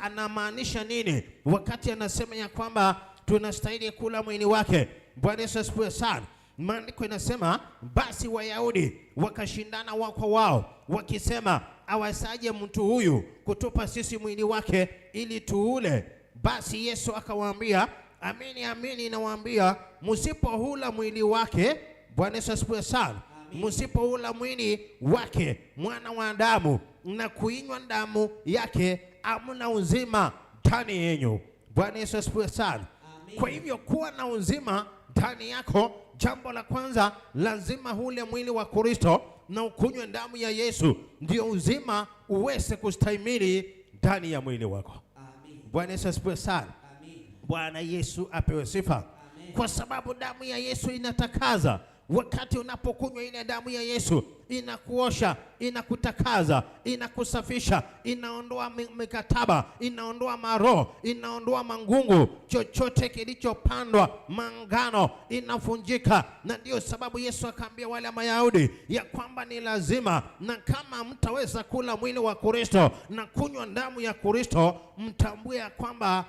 Anamaanisha nini wakati anasema ya kwamba tunastahili kula mwili wake? Bwana Yesu asifiwe sana. Maandiko inasema basi Wayahudi wakashindana wao kwa wao wakisema, awasaje mtu huyu kutupa sisi mwili wake ili tuule? Basi Yesu akawaambia, amini amini nawaambia, msipoula mwili wake, Bwana Yesu asifiwe sana, msipoula mwili wake mwana wa Adamu na kuinywa damu yake, hamna uzima ndani yenu. Bwana Yesu asifiwe sana. Amen. Kwa hivyo kuwa na uzima ndani yako, jambo la kwanza lazima ule mwili wa Kristo na ukunywe damu ya Yesu, ndio uzima uweze kustahimili ndani ya mwili wako. Amen. Bwana Yesu asifiwe sana. Amen. Bwana Yesu apewe sifa. Amen. Kwa sababu damu ya Yesu inatakaza. Wakati unapokunywa ile damu ya Yesu inakuosha, inakutakaza, inakusafisha, inaondoa mikataba, inaondoa maroho, inaondoa mangungu, chochote kilichopandwa mangano inafunjika. Na ndio sababu Yesu akaambia wale Mayahudi ya kwamba ni lazima, na kama mtaweza kula mwili wa Kristo na kunywa damu ya Kristo, mtambue ya kwamba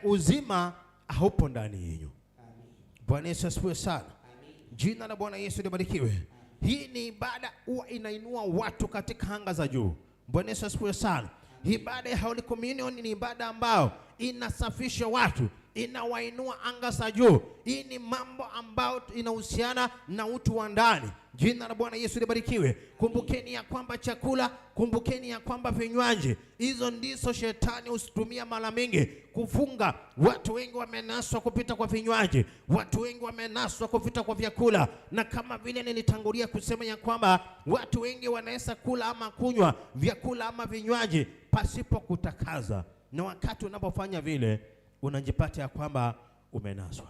uzima haupo ndani yenu. Bwana Yesu asifiwe sana. Jina la Bwana Yesu libarikiwe. Hii ni ibada huwa inainua watu katika anga za juu. Bwana Yesu asifiwe sana. Ibada ya Holy Communion ni ibada ambayo inasafisha watu, inawainua anga za juu. Hii ni mambo ambayo inahusiana na utu wa ndani. Jina la Bwana Yesu libarikiwe. Kumbukeni ya kwamba chakula, kumbukeni ya kwamba vinywaji, hizo ndizo shetani huzitumia mara mingi kufunga. Watu wengi wamenaswa kupita kwa vinywaji, watu wengi wamenaswa kupita kwa vyakula. Na kama vile nilitangulia kusema ya kwamba watu wengi wanaweza kula ama kunywa vyakula ama vinywaji pasipo kutakaza, na wakati unapofanya vile unajipata ya kwamba umenaswa.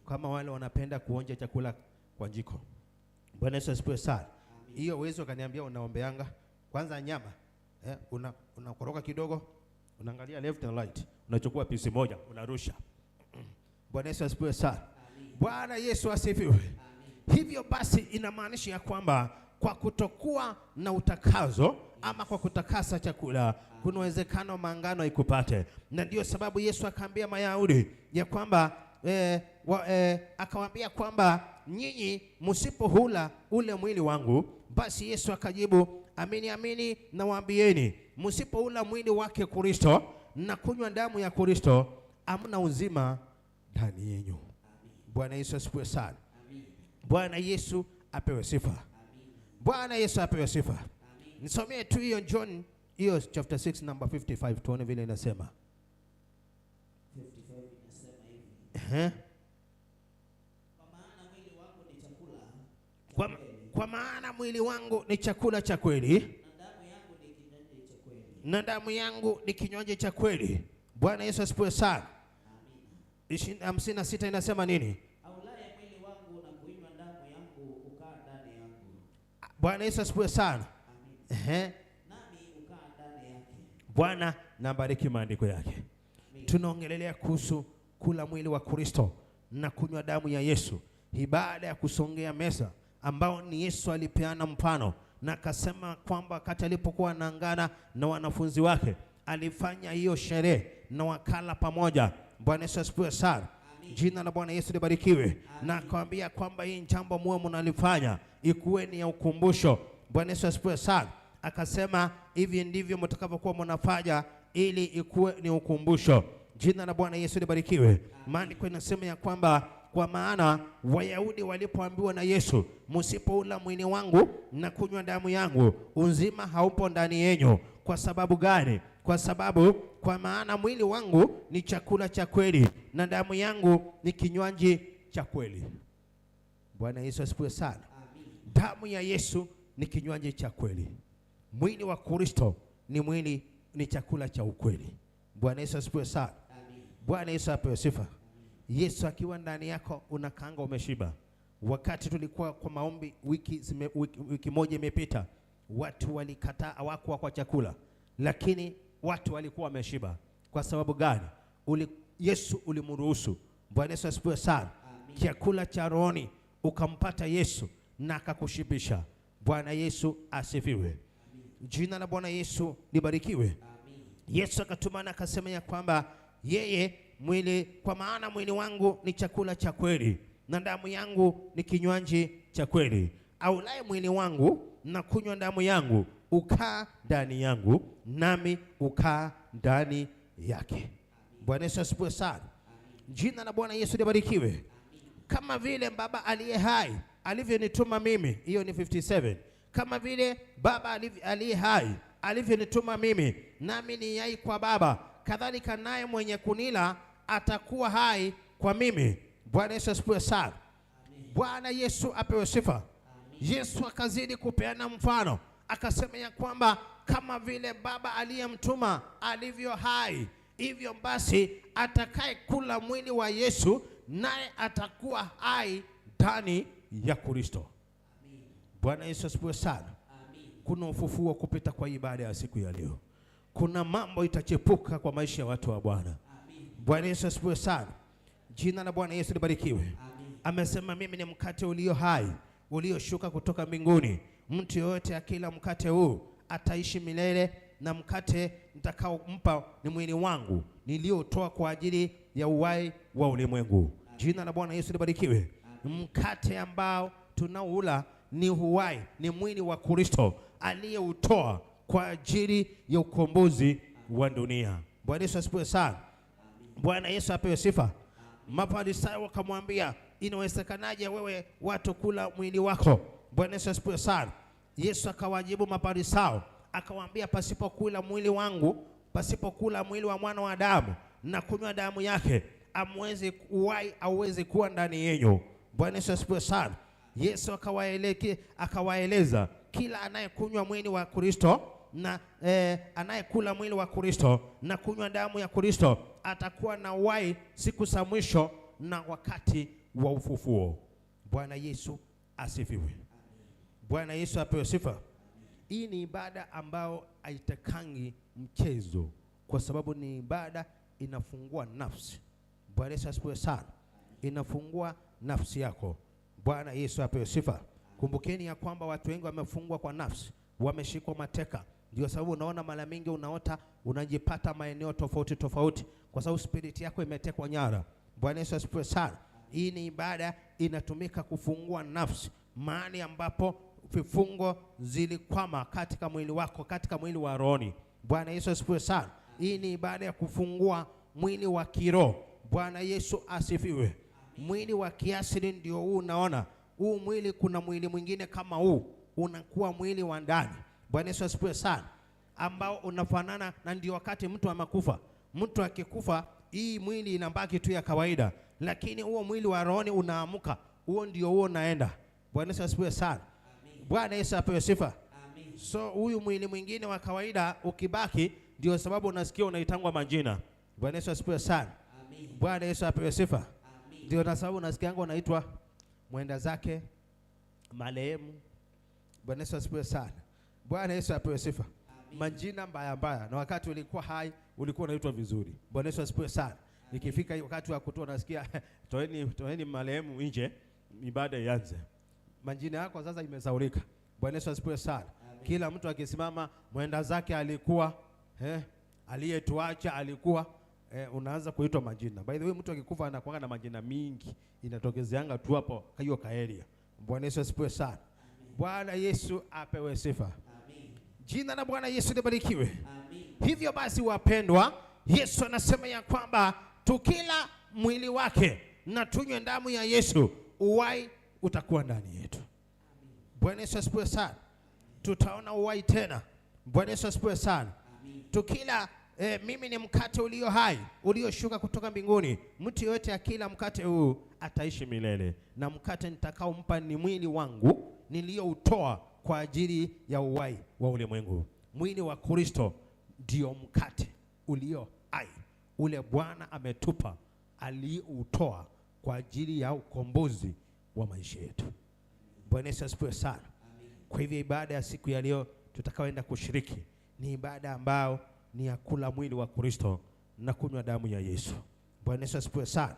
Kama wale wanapenda kuonja chakula kwa jiko. Bwana Yesu asifiwe sana. Hiyo uwezo ukaniambia unaombeanga kwanza nyama, unakoroga kidogo, unaangalia left and right, unachukua pisi moja unarusha. Bwana Yesu asifiwe sana. Bwana Yesu asifiwe. Hivyo basi inamaanisha ya kwamba kwa kutokuwa na utakazo ama kwa kutakasa chakula, kuna uwezekano maangano ikupate. Na ndio sababu Yesu akaambia Mayahudi ya kwamba akawaambia kwamba nyinyi msipohula ule mwili wangu, basi Yesu akajibu, amini amini nawaambieni, msipoula mwili wake Kristo na kunywa damu ya Kristo, hamna uzima ndani yenu. Bwana Yesu asifiwe sana. Bwana Yesu apewe sifa. Bwana Yesu apewe sifa. Nisomee tu hiyo John hiyo chapter 6 number 55, tuone vile inasema. 55 inasema hivi. Kwa maana mwili wangu ni chakula cha kweli. Kwa maana mwili wangu ni chakula cha kweli, na damu yangu ni kinywaji cha kweli. Na damu yangu ni kinywaji cha kweli. Bwana Yesu asifiwe sana. 56 inasema nini? Aulaye mwili wangu na kuinywa damu yangu ukaa ndani yangu. Bwana Yesu asifiwe sana. Amin. Ehe. Nami ukaa ndani yake. Bwana na bariki maandiko yake. Amin. Tunaongelelea kuhusu kula mwili wa Kristo na kunywa damu ya Yesu, ibada ya kusongea meza ambao ni Yesu alipeana mfano na akasema kwamba wakati alipokuwa anaangana na wanafunzi wake alifanya hiyo sherehe na wakala pamoja. Bwana Yesu asifiwe sana. Jina la Bwana Yesu libarikiwe. Na akamwambia kwamba hii jambo muwe mnalifanya ikuwe ni ya ukumbusho. Bwana Yesu asifiwe sana. Akasema hivi ndivyo mtakavyokuwa mnafanya ili ikuwe ni ukumbusho. Jina la Bwana Yesu libarikiwe. Maandiko inasema ya kwamba kwa maana Wayahudi walipoambiwa na Yesu, msipoula mwili wangu na kunywa damu yangu, uzima haupo ndani yenu. Kwa sababu gani? Kwa sababu kwa maana mwili wangu ni chakula cha kweli na damu yangu ni kinywaji cha kweli. Bwana Yesu asifiwe sana. Damu ya Yesu ni kinywaji cha kweli. Mwili wa Kristo ni mwili, ni chakula cha ukweli. Bwana Yesu asifiwe sana. Bwana Yesu apewe sifa. Yesu akiwa ndani yako unakaanga umeshiba. Wakati tulikuwa kwa maombi wiki moja imepita, watu walikataa, hawakuwa kwa chakula, lakini watu walikuwa wameshiba. Kwa sababu gani? Yesu ulimruhusu. Bwana Yesu asifiwe sana. Chakula cha rohoni ukampata Yesu na akakushibisha. Bwana Yesu asifiwe. Jina la Bwana Yesu libarikiwe. Yesu akatumana akasema ya kwamba yeye mwili, kwa maana mwili wangu ni chakula cha kweli na damu yangu ni kinywaji cha kweli. Aulaye mwili wangu na kunywa damu yangu ukaa ndani yangu, nami ukaa ndani yake. Bwana Yesu asifiwe sana. Jina la Bwana Yesu libarikiwe. Kama vile Baba aliye hai alivyonituma mimi, hiyo ni 57. Kama vile Baba aliye hai alivyonituma mimi, nami ni hai kwa Baba, kadhalika naye mwenye kunila atakuwa hai kwa mimi. Bwana Yesu asifiwe sana. Bwana Yesu apewe sifa. Yesu akazidi kupeana mfano, akasema ya kwamba kama vile Baba aliyemtuma alivyo hai, hivyo basi atakaye kula mwili wa Yesu naye atakuwa hai ndani ya Kristo. Bwana Yesu asifiwe sana. Kuna ufufuo kupita kwa ibada ya siku ya leo. Kuna mambo itachepuka kwa maisha ya watu wa Bwana. Bwana Yesu asifiwe sana. Jina la Bwana Yesu libarikiwe. Amesema mimi ni mkate ulio hai ulioshuka kutoka mbinguni. Mtu yoyote akila mkate huu ataishi milele, na mkate nitakaompa ni mwili wangu niliotoa kwa ajili ya uhai wa ulimwengu. Jina la Bwana Yesu libarikiwe. Mkate ambao tunaoula ni uhai, ni mwili wa Kristo aliyeutoa kwa ajili ya ukombozi wa dunia. Bwana Yesu asifiwe sana. Bwana Yesu apewe sifa. Mafarisayo wakamwambia, inawezekanaje wewe watu kula mwili wako? Bwana Yesu asifiwe sana. Yesu akawajibu Mafarisayo akawaambia, pasipo kula mwili wangu, pasipo kula mwili wa mwana wa Adamu na kunywa damu yake, amwezi uhai hauwezi kuwa ndani yenu. Bwana Yesu asifiwe sana. Yesu akawaeleza kila anayekunywa mwili wa Kristo na anayekula mwili wa Kristo na kunywa damu ya Kristo atakuwa na uhai siku za mwisho na wakati wa ufufuo. Bwana Yesu asifiwe. Bwana Yesu apewe sifa. Hii ni ibada ambayo haitakangi mchezo, kwa sababu ni ibada inafungua nafsi. Bwana Yesu asifiwe sana. Inafungua nafsi yako. Bwana Yesu apewe sifa. Kumbukeni ya kwamba watu wengi wamefungwa kwa nafsi, wameshikwa mateka. Ndio sababu unaona mara mingi unaota unajipata maeneo tofauti tofauti, kwa sababu spirit yako imetekwa nyara. Bwana Yesu asifiwe sana. Hii ni ibada inatumika kufungua nafsi, mahali ambapo vifungo zilikwama katika mwili wako, katika mwili wa rohoni. Bwana Yesu asifiwe sana. Hii ni ibada ya kufungua mwili wa kiroho. Bwana Yesu asifiwe. Mwili wa kiasili ndio huu unaona. Huu mwili, kuna mwili mwingine kama huu, unakuwa mwili wa ndani. Bwana Yesu asifiwe sana. Ambao unafanana na, ndio wakati mtu amekufa. Mtu akikufa, hii mwili inabaki tu ya kawaida, lakini huo mwili wa rohoni unaamka. Huo ndio huo unaenda. Bwana Yesu asifiwe sana. Bwana Yesu apewe sifa. So huyu mwili mwingine wa kawaida ukibaki, ndio sababu unasikia unaitangwa majina. Bwana Yesu asifiwe sana. Bwana Yesu apewe sifa. Ndio na sababu nasikianga unaitwa mwenda zake, marehemu. Bwana Yesu asifiwe sana. Bwana Yesu apewe sifa. Majina mbaya mbaya, na wakati ulikuwa hai ulikuwa unaitwa vizuri. Bwana Yesu asifiwe sana. Ikifika wakati wa kutoa nasikia toeni, toeni marehemu nje, ibada ianze. Majina yako sasa imesaulika. Bwana Yesu asifiwe sana. Kila mtu akisimama mwenda zake alikuwa, aliyetuacha alikuwa, unaanza kuitwa majina. By the way, mtu akikufa anakuwa na majina mingi, inatokezeanga tu hapo hiyo kaeria. Bwana Yesu asifiwe sana. Bwana Yesu apewe sifa. Jina la Bwana Yesu libarikiwe. Hivyo basi wapendwa, Yesu anasema ya kwamba tukila mwili wake na tunywe damu ya Yesu, uhai utakuwa ndani yetu. Bwana Yesu asifiwe sana. Tutaona uhai tena. Bwana Yesu asifiwe sana. Tukila mimi ni mkate ulio hai ulioshuka kutoka mbinguni. Mtu yeyote akila mkate huu ataishi milele, na mkate nitakaompa ni mwili wangu niliyoutoa kwa ajili ya uhai wa ulimwengu. Mwili wa Kristo ndio mkate ulio hai ule Bwana ametupa, aliutoa kwa ajili ya ukombozi wa maisha yetu. Bwana Yesu asifiwe sana. Kwa hivyo ibada ya siku ya leo tutakaoenda kushiriki ni ibada ambayo ni ya kula mwili wa Kristo na kunywa damu ya Yesu. Bwana Yesu asifiwe sana.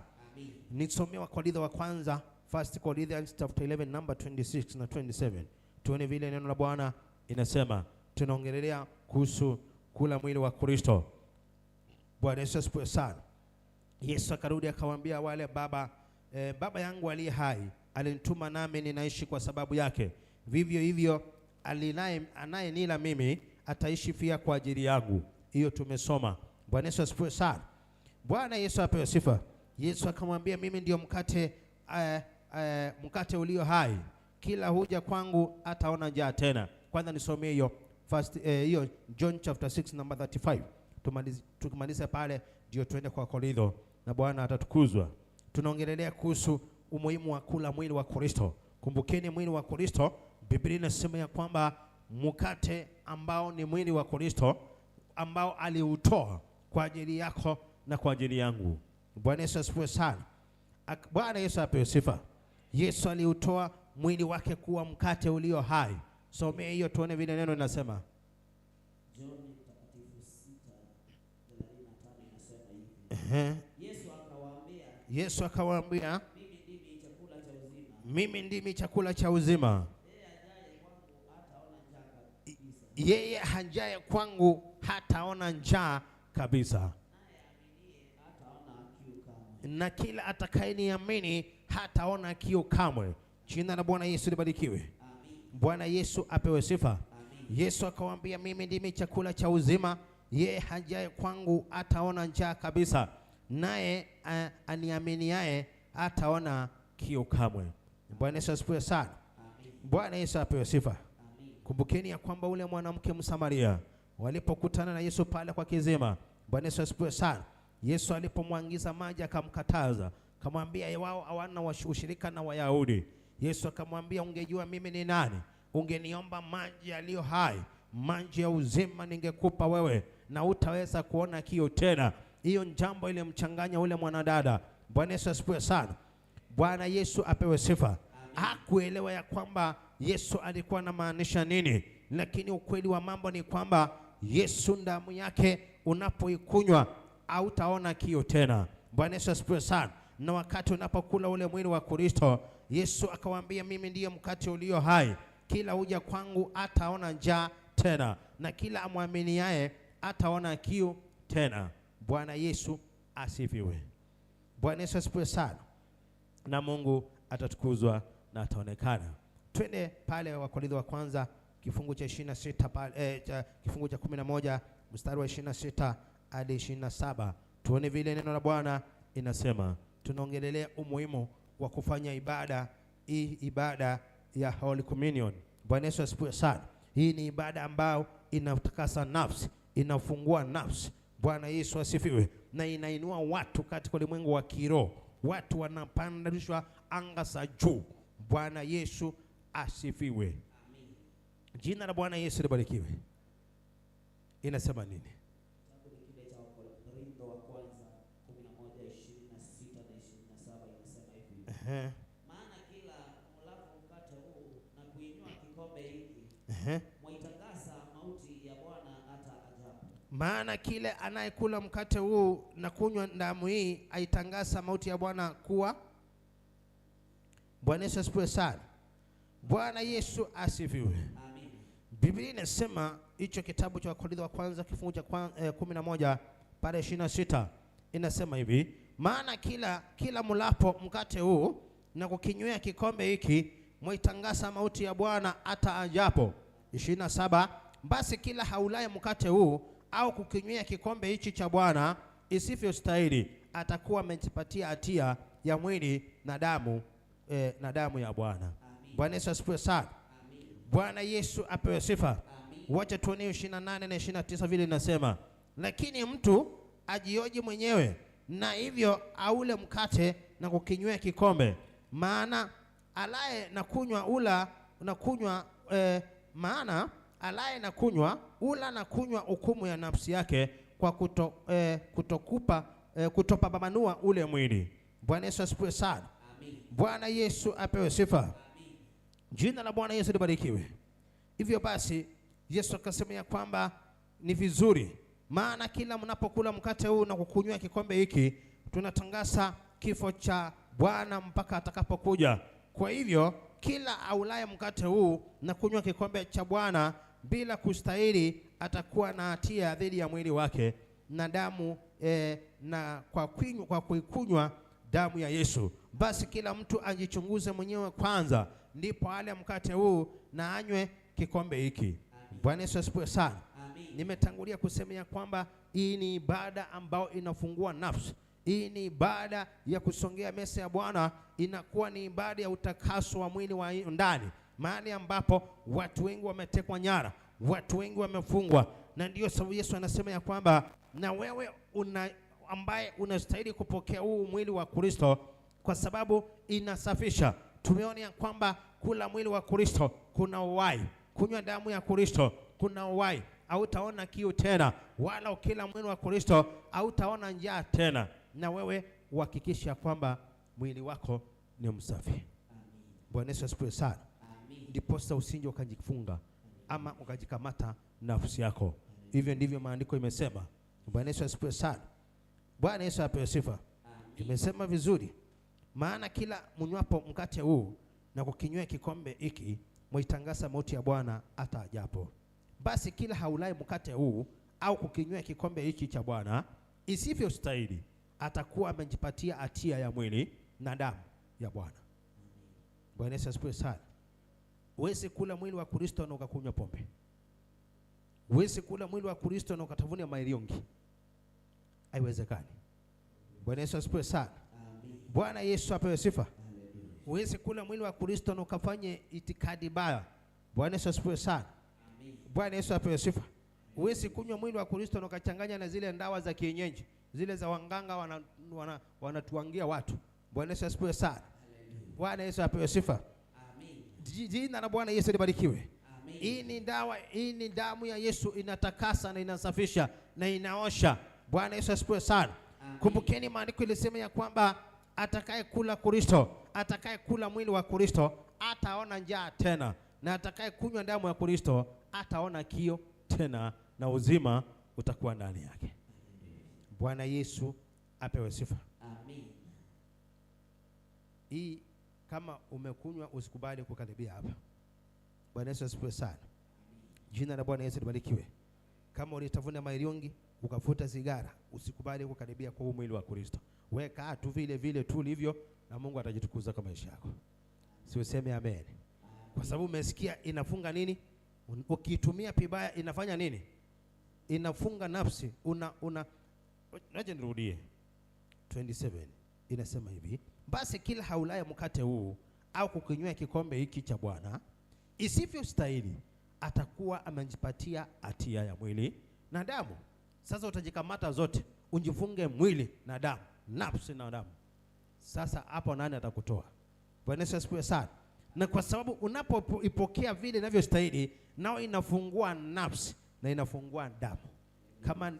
Nisomee Wakorintho wa kwanza, First Corinthians chapter 11 number 26 na 27. Tuone vile neno la Bwana inasema. Tunaongelea kuhusu kula mwili wa Kristo. Bwana Yesu asifiwe sana. Yesu akarudi akawaambia wale baba, baba yangu aliye hai alinituma nami ninaishi kwa sababu yake. Vivyo hivyo anayenila mimi ataishi pia kwa ajili yangu. Hiyo tumesoma. Bwana Yesu asifiwe sana. Bwana Yesu apewe sifa. Yesu akamwambia mimi ndio mkate, mkate ulio hai. Kila huja kwangu ataona njaa tena. Kwanza nisomee hiyo first, hiyo John chapter 6 number 35. Tukimaliza pale ndio tuende kwa Korintho na Bwana atatukuzwa. Tunaongelea kuhusu umuhimu wa kula mwili wa Kristo. Kumbukeni mwili wa Kristo, Biblia inasema ya kwamba mkate ambao ni mwili wa Kristo ambao aliutoa kwa ajili yako na kwa ajili yangu. Bwana Yesu asifiwe sana. Bwana Yesu apewe sifa. Yesu aliutoa mwili wake kuwa mkate ulio hai. Somea hiyo tuone vile neno linasema. John mtakatifu 6:35 inasema hivi. Yesu akawaambia, Yesu akawaambia, mimi ndimi chakula cha uzima. Mimi ndimi chakula cha uzima. Yeye ajaye kwangu hataona njaa kabisa. Na kila atakayeniamini hataona kiu kamwe. Jina la Bwana Yesu libarikiwe. Bwana Yesu apewe sifa. Yesu akawaambia mimi ndimi chakula cha uzima, yeye hajaye kwangu hataona njaa kabisa, naye aniaminiaye hataona kiu kamwe. Bwana Yesu asifiwe sana. Bwana Yesu apewe sifa. Kumbukeni ya kwamba ule mwanamke Msamaria walipokutana na Yesu pale kwa kizima, Bwana Yesu asifiwe sana. Yesu alipomwangiza maji akamkataza, akamwambia wao hawana ushirika na Wayahudi. Yesu akamwambia ungejua mimi ni nani, ungeniomba maji yaliyo hai, maji ya uzima ningekupa wewe, na utaweza kuona kiu tena. Hiyo jambo ile mchanganya ule mwanadada. Bwana Yesu asifiwe sana. Bwana Yesu apewe sifa. Hakuelewa ya kwamba Yesu alikuwa anamaanisha nini, lakini ukweli wa mambo ni kwamba Yesu damu yake unapoikunywa hautaona kiu tena. Bwana Yesu asifiwe sana. Na wakati unapokula ule mwili wa Kristo, Yesu akawaambia mimi ndiye mkate ulio hai, kila huja kwangu hataona njaa tena, na kila amwaminiaye hataona kiu tena. Bwana Yesu asifiwe. Bwana Yesu asifiwe sana. Na Mungu atatukuzwa na ataonekana. Twende pale Wakorintho wa kwanza kifungu cha 26 pale, kifungu cha 11 mstari wa 26 hadi 27. Tuone vile neno la Bwana inasema. Tunaongelelea umuhimu wa kufanya ibada hii, ibada ya Holy Communion. Bwana Yesu asifiwe sana. Hii ni ibada ambayo inatakasa nafsi, inafungua nafsi. Bwana Yesu asifiwe. Na inainua watu katika ulimwengu wa kiroho. Watu wanapandishwa anga za juu. Bwana Yesu asifiwe. Jina la Bwana Yesu libarikiwe. Inasema nini? Kitabu kile cha Wakorintho wa kwanza 11:26 Ehe. Maana kila mlapo mkate huu na kuinywa kikombe hiki, Ehe. mwaitangaza mauti ya Bwana hata ajapo. Maana kile anayekula mkate huu na kunywa damu hii aitangaza mauti ya Bwana kuwa. Bwana Yesu asifiwe sana. Bwana Yesu asifiwe. Amin. Biblia inasema hicho kitabu cha Wakorintho wa kwanza kifungu cha 11 pale 26 inasema hivi, maana kila mulapo mkate huu na kukinywea kikombe hiki mwaitangaza mauti ya Bwana hata ajapo. 27, basi kila haulaye mkate huu au kukinywea kikombe hichi cha Bwana isivyostahili atakuwa amejipatia hatia ya mwili na damu na damu ya Bwana. Amin. Bwana Yesu asifiwe sana. Amin. Bwana Yesu apewe sifa. Amin. Wacha tuone 28 na 29 vile inasema, lakini mtu ajioji mwenyewe na hivyo aule mkate na kukinywea kikombe. Maana alaye na kunywa ula na kunywa maana alaye na kunywa ula na kunywa hukumu ya nafsi yake kwa kutopambanua ule mwili. Bwana Yesu asifiwe sana. Amin. Bwana Yesu apewe sifa. Amin. Jina la Bwana Yesu libarikiwe. Hivyo basi Yesu akasema ya kwamba ni vizuri, maana kila mnapokula mkate huu na kukunywa kikombe hiki tunatangaza kifo cha Bwana mpaka atakapokuja. Kwa hivyo kila aulaye mkate huu na kunywa kikombe cha Bwana bila kustahili atakuwa na hatia dhidi ya mwili wake na damu na kwa kuikunywa damu ya Yesu. Basi kila mtu ajichunguze mwenyewe kwanza, ndipo ale mkate huu na anywe kikombe hiki. Bwana Yesu asifiwe sana. Amin. Nimetangulia kusema ya kwamba hii ni ibada ambayo inafungua nafsi. Hii ni ibada ya kusongea meza ya Bwana, inakuwa ni ibada ya utakaso wa mwili wa ndani, mahali ambapo watu wengi wametekwa nyara, watu wengi wamefungwa. Na ndiyo sababu Yesu anasema ya kwamba na wewe ambaye unastahili kupokea huu mwili wa Kristo, kwa sababu inasafisha. Tumeona ya kwamba kula mwili wa Kristo kuna uhai, kunywa damu ya Kristo kuna uhai. Hautaona kiu tena, wala ukila mwili wa Kristo hautaona njaa tena. Na wewe uhakikisha kwamba mwili wako ni msafi. Amin. Bwana Yesu asifiwe sana. Amin. Ndiposa usije ukajifunga ama ukajikamata nafsi yako. Hivyo ndivyo maandiko imesema. Bwana Yesu asifiwe sana. Bwana Yesu apewe sifa. Amin. Imesema vizuri, maana kila mnywapo mkate huu na kukinywea kikombe hiki mwaitangaza mauti ya Bwana hata ajapo. Basi kila haulai mkate huu au kukinywea kikombe hiki cha Bwana isivyostahili atakuwa amejipatia hatia ya mwili na damu ya Bwana. Bwana Yesu asifiwe sana. Huwezi kula mwili wa Kristo na ukakunywa pombe. Huwezi kula mwili wa Kristo na ukatavuna mairiongi. Haiwezekani. Bwana Yesu asifiwe sana. Amin. Bwana Yesu apewe sifa. Huwezi kula mwili wa Kristo na ukafanye itikadi baya. Bwana Yesu asifiwe sana. Amin. Bwana Yesu apewe sifa. Huwezi kunywa mwili wa Kristo na ukachanganya na zile ndawa za kienyeji, zile za wanganga wanatuangia watu. Bwana Yesu asifiwe sana. Bwana Yesu apewe sifa. Amin. Jina la Bwana Yesu libarikiwe. Amin. Hii ni dawa, hii ni damu ya Yesu, inatakasa na inasafisha na inaosha. Bwana Yesu asifiwe sana. Amin. Kumbukeni maandiko ilisema ya kwamba atakayekula Kristo, atakayekula mwili wa Kristo ataona njaa tena, na atakayekunywa damu ya Kristo ataona kiu tena, na uzima utakuwa ndani yake. Bwana Yesu apewe sifa. Amin. Hii kama umekunywa usikubali kukaribia hapa. Bwana Yesu asifiwe sana. Jina la Bwana Yesu libarikiwe. Kama ulitavuna mairiongi ukavuta sigara, usikubali kukaribia kwa mwili wa Kristo. Weka tu vile vile tu ulivyo, na Mungu atajitukuza kwa maisha yako. Si useme amen? Kwa sababu umesikia inafunga nini? Ukitumia vibaya inafanya nini? Inafunga nafsi. Acha nirudie. 27 inasema hivi, basi kila haulaye mkate huu au kukinywea kikombe hiki cha Bwana isivyostahili atakuwa amejipatia hatia ya mwili na damu. Sasa utajikamata zote, ujifunge mwili na damu, nafsi na damu. Sasa hapo nani atakutoa? Bwana Yesu asifiwe sana. Na kwa sababu unapoipokea vile inavyostahili, nao inafungua nafsi na inafungua damu. Kama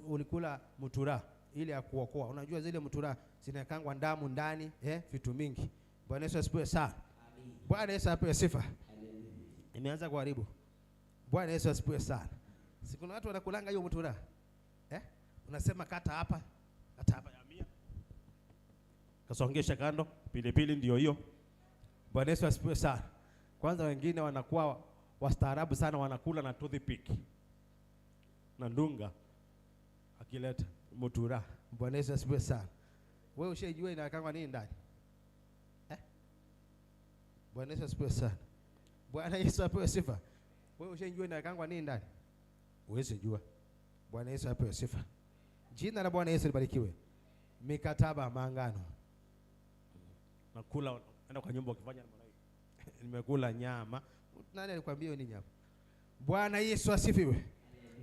ulikula mutura, ile ya kuokoa. Unajua zile mtura zinakangwa damu ndani, vitu mingi. Bwana Yesu asifiwe sana. Bwana Yesu apewe sifa. Nimeanza kuharibu. Bwana Yesu asifiwe sana. Si kuna watu wanakulanga hiyo mtura? Unasema kata hapa, kata hapa ya 100. Kasongesha kando, pilipili ndio hiyo. Bwana Yesu asifiwe sana. Kwanza wengine wanakuwa wastaarabu sana, wanakula na toothpick na ndunga akileta mutura. Bwana Yesu asifiwe sana. Wewe ushaijua inakangwa nini ndani? Bwana Yesu asifiwe sana. Bwana Yesu apewe sifa. Wewe ushaijua inakangwa nini ndani? Huwezi jua. Bwana Yesu apewe sifa. Jina la Bwana Yesu libarikiwe. Mikataba, maangano. Nakula, enda kwa nyumba ukifanya namna hii. Nimekula nyama. Nani alikwambia hiyo ni nyama? Bwana Yesu asifiwe.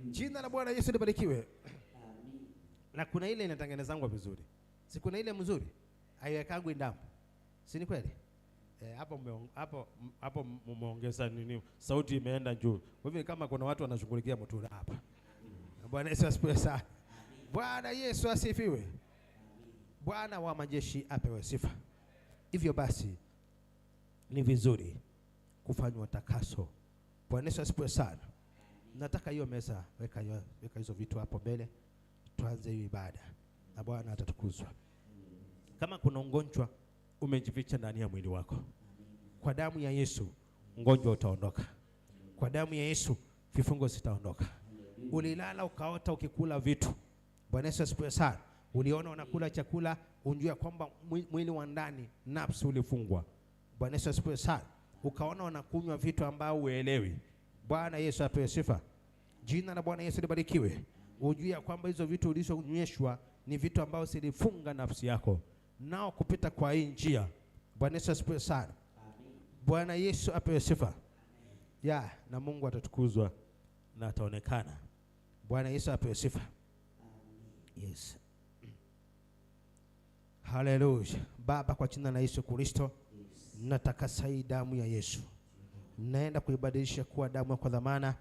Jina la Bwana Yesu libarikiwe. Na kuna ile inatengenezangwa vizuri. Si kuna ile mzuri? Haiwekangwi damu. Si ni kweli? Hapo mumeongeza nini? Sauti imeenda juu. Kwa hivyo kama kuna watu wanashughulikia mtura hapa. Bwana Yesu asifiwe sana. Bwana Yesu asifiwe. Bwana wa majeshi apewe sifa. Hivyo basi ni vizuri kufanywa takaso. Bwana Yesu asifiwe sana. Nataka hiyo meza, weka hizo vitu hapo mbele. Tuanze hiyo ibada na Bwana atatukuzwa. Kama kuna ugonjwa umejificha ndani ya mwili wako, kwa damu ya Yesu ugonjwa utaondoka. Kwa damu ya Yesu vifungo zitaondoka. Ulilala ukaota ukikula vitu. Bwana Yesu asifiwe sana. Uliona unakula chakula, unjua kwamba mwili wa ndani nafsi ulifungwa. Bwana Yesu asifiwe sana. Ukaona unakunywa vitu ambao huelewi. Bwana Yesu apewe sifa. Jina la Bwana Yesu libarikiwe. Ujue kwamba hizo vitu ulizonyweshwa ni vitu ambao zilifunga nafsi yako. Nao kupita kwa hii njia. Bwana Yesu asifiwe sana. Bwana Yesu apewe sifa. Ya, na Mungu atatukuzwa na ataonekana. Bwana Yesu apewe sifa. Yes. Hallelujah. Baba, kwa jina la Yesu Kristo, natakasa hii damu ya Yesu. Naenda kuibadilisha kuwa damu kwa dhamana.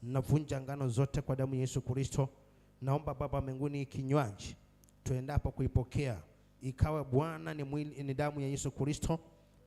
Navunja ngano zote kwa damu ya Yesu Kristo. Naomba Baba mbinguni kinywaji tuendapo kuipokea ikawe Bwana ni mwili, ni damu ya Yesu Kristo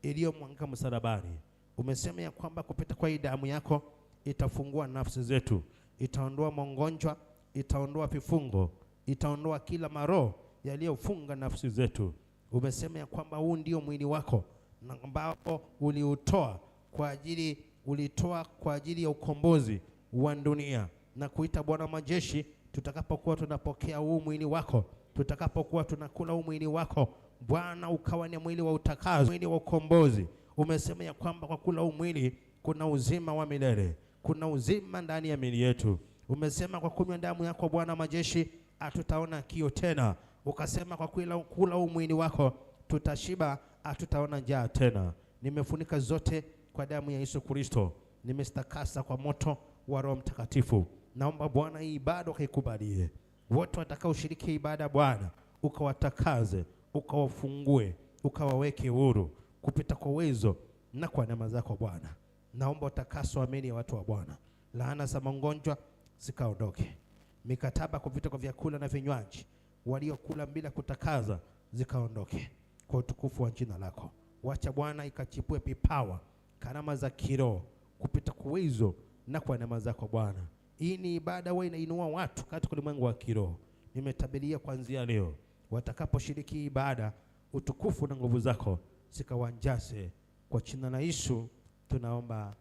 iliyomwagika msalabani. Umesema ya kwamba kupita kwa hii damu yako itafungua nafsi zetu, itaondoa magonjwa, itaondoa vifungo, itaondoa kila maroho yaliyofunga nafsi zetu. Umesema ya kwamba huu ndio mwili wako na ambao uliutoa kwa ajili, ulitoa kwa ajili ya ukombozi wa dunia, na kuita Bwana majeshi, tutakapokuwa tunapokea huu mwili wako, tutakapokuwa tunakula huu mwili wako Bwana, ukawa ni mwili wa utakaso, mwili wa ukombozi. Umesema ya kwamba kwa kula huu mwili kuna uzima wa milele, kuna uzima ndani ya miili yetu. Umesema kwa kunywa damu yako Bwana majeshi hatutaona kiu tena. Ukasema kwa kula huu mwili wako tutashiba, hatutaona njaa tena. Nimefunika zote kwa damu ya Yesu Kristo, nimestakasa kwa moto wa Roho Mtakatifu. Naomba Bwana hii ibada ukaikubalie. Wote watakaoshiriki ibada Bwana ukawatakaze, ukawafungue, ukawaweke huru kupita kwa uwezo na kwa neema zako Bwana. Naomba utakaso amini ya watu wa Bwana. Laana za magonjwa zikaondoke. Mikataba kupita kwa vyakula na vinywaji waliokula bila kutakaza zikaondoke, kwa utukufu wa jina lako. Wacha Bwana ikachipue vipawa, karama za kiroho kupita kwa uwezo na kwa neema zako Bwana. Hii ni ibada wewe inainua watu katika ulimwengu wa kiroho. Nimetabiria kuanzia leo watakaposhiriki ibada, utukufu na nguvu zako zikawanjase. Kwa jina la Yesu tunaomba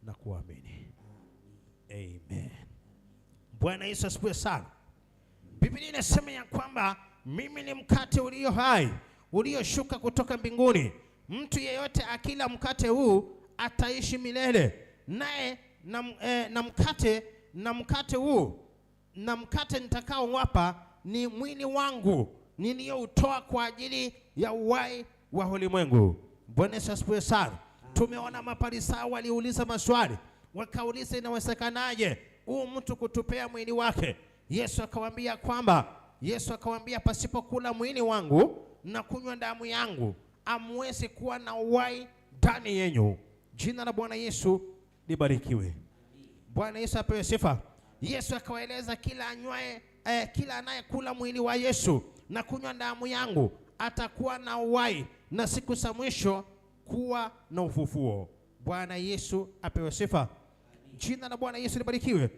na kuamini. Amen. Bwana Yesu asifiwe sana. Biblia inasema ya kwamba mimi ni mkate ulio hai ulioshuka kutoka mbinguni. Mtu yeyote akila mkate huu ataishi milele. Naye na mkate huu na mkate nitakaowapa ni mwili wangu niliyoutoa kwa ajili ya uhai wa ulimwengu. Bwana Yesu asifiwe sana. Tumeona Mafarisayo waliuliza maswali, wakauliza inawezekanaje huu mtu kutupea mwili wake? Yesu akawaambia kwamba, Yesu akawaambia pasipokula mwili wangu na kunywa damu yangu hamwezi kuwa na uhai ndani yenu. Jina la Bwana Yesu libarikiwe. Bwana Yesu apewe sifa. Yesu akawaeleza kila anywae kila anayekula mwili wa Yesu na kunywa damu yangu atakuwa na uhai na siku za mwisho kuwa na ufufuo. Bwana Yesu apewe sifa. Jina la Bwana Yesu libarikiwe.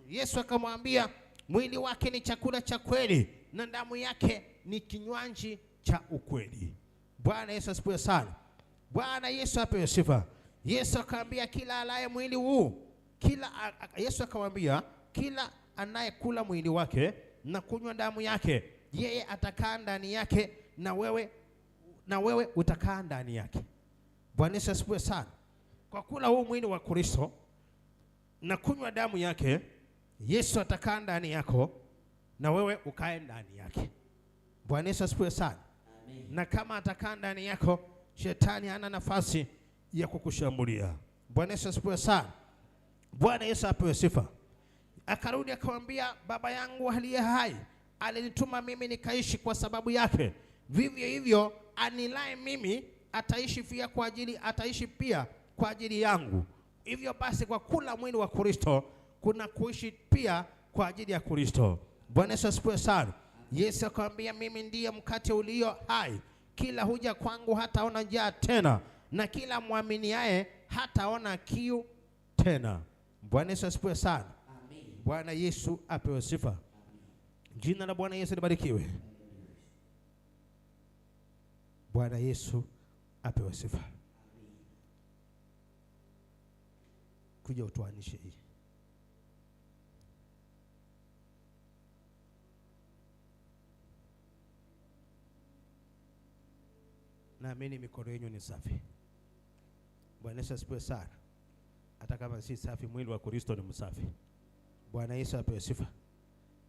Yesu akamwambia mwili wake ni chakula cha kweli na damu yake ni kinywaji cha ukweli. Bwana Yesu asifiwe sana. Bwana Yesu apewe sifa. Yesu akamwambia kila alaye mwili huu, Yesu akamwambia kila anayekula mwili wake na kunywa damu yake, yeye atakaa ndani yake na wewe utakaa ndani yake. Bwana Yesu asifiwe sana. Kwa kula huu mwili wa Kristo na kunywa damu yake, Yesu atakaa ndani yako na wewe ukae ndani yake. Bwana Yesu asifiwe sana. Amen. Na kama atakaa ndani yako, shetani hana nafasi ya kukushambulia. Bwana Yesu asifiwe sana. Bwana Yesu apewe sifa. Akarudi akamwambia, Baba yangu aliye hai alinituma mimi nikaishi kwa sababu yake. Vivyo hivyo anilaye mimi ataishi pia kwa ajili, ataishi pia kwa ajili yangu. Hivyo basi kwa kula mwili wa Kristo kuna kuishi pia kwa ajili ya Kristo. Bwana Yesu asifiwe sana. Yesu akamwambia, mimi ndiye mkate ulio hai, kila huja kwangu hataona njaa tena, na kila mwaminiaye hataona kiu tena. Bwana Yesu asifiwe sana. Amen. Bwana Yesu apewe sifa. Jina la Bwana Yesu libarikiwe. Bwana Yesu apewe sifa. Kuja utuanishe hii. Naamini mikono yenu ni safi. Bwana Yesu asifiwe sana. Hata kama si safi, mwili wa Kristo ni msafi. Bwana Yesu apewe sifa.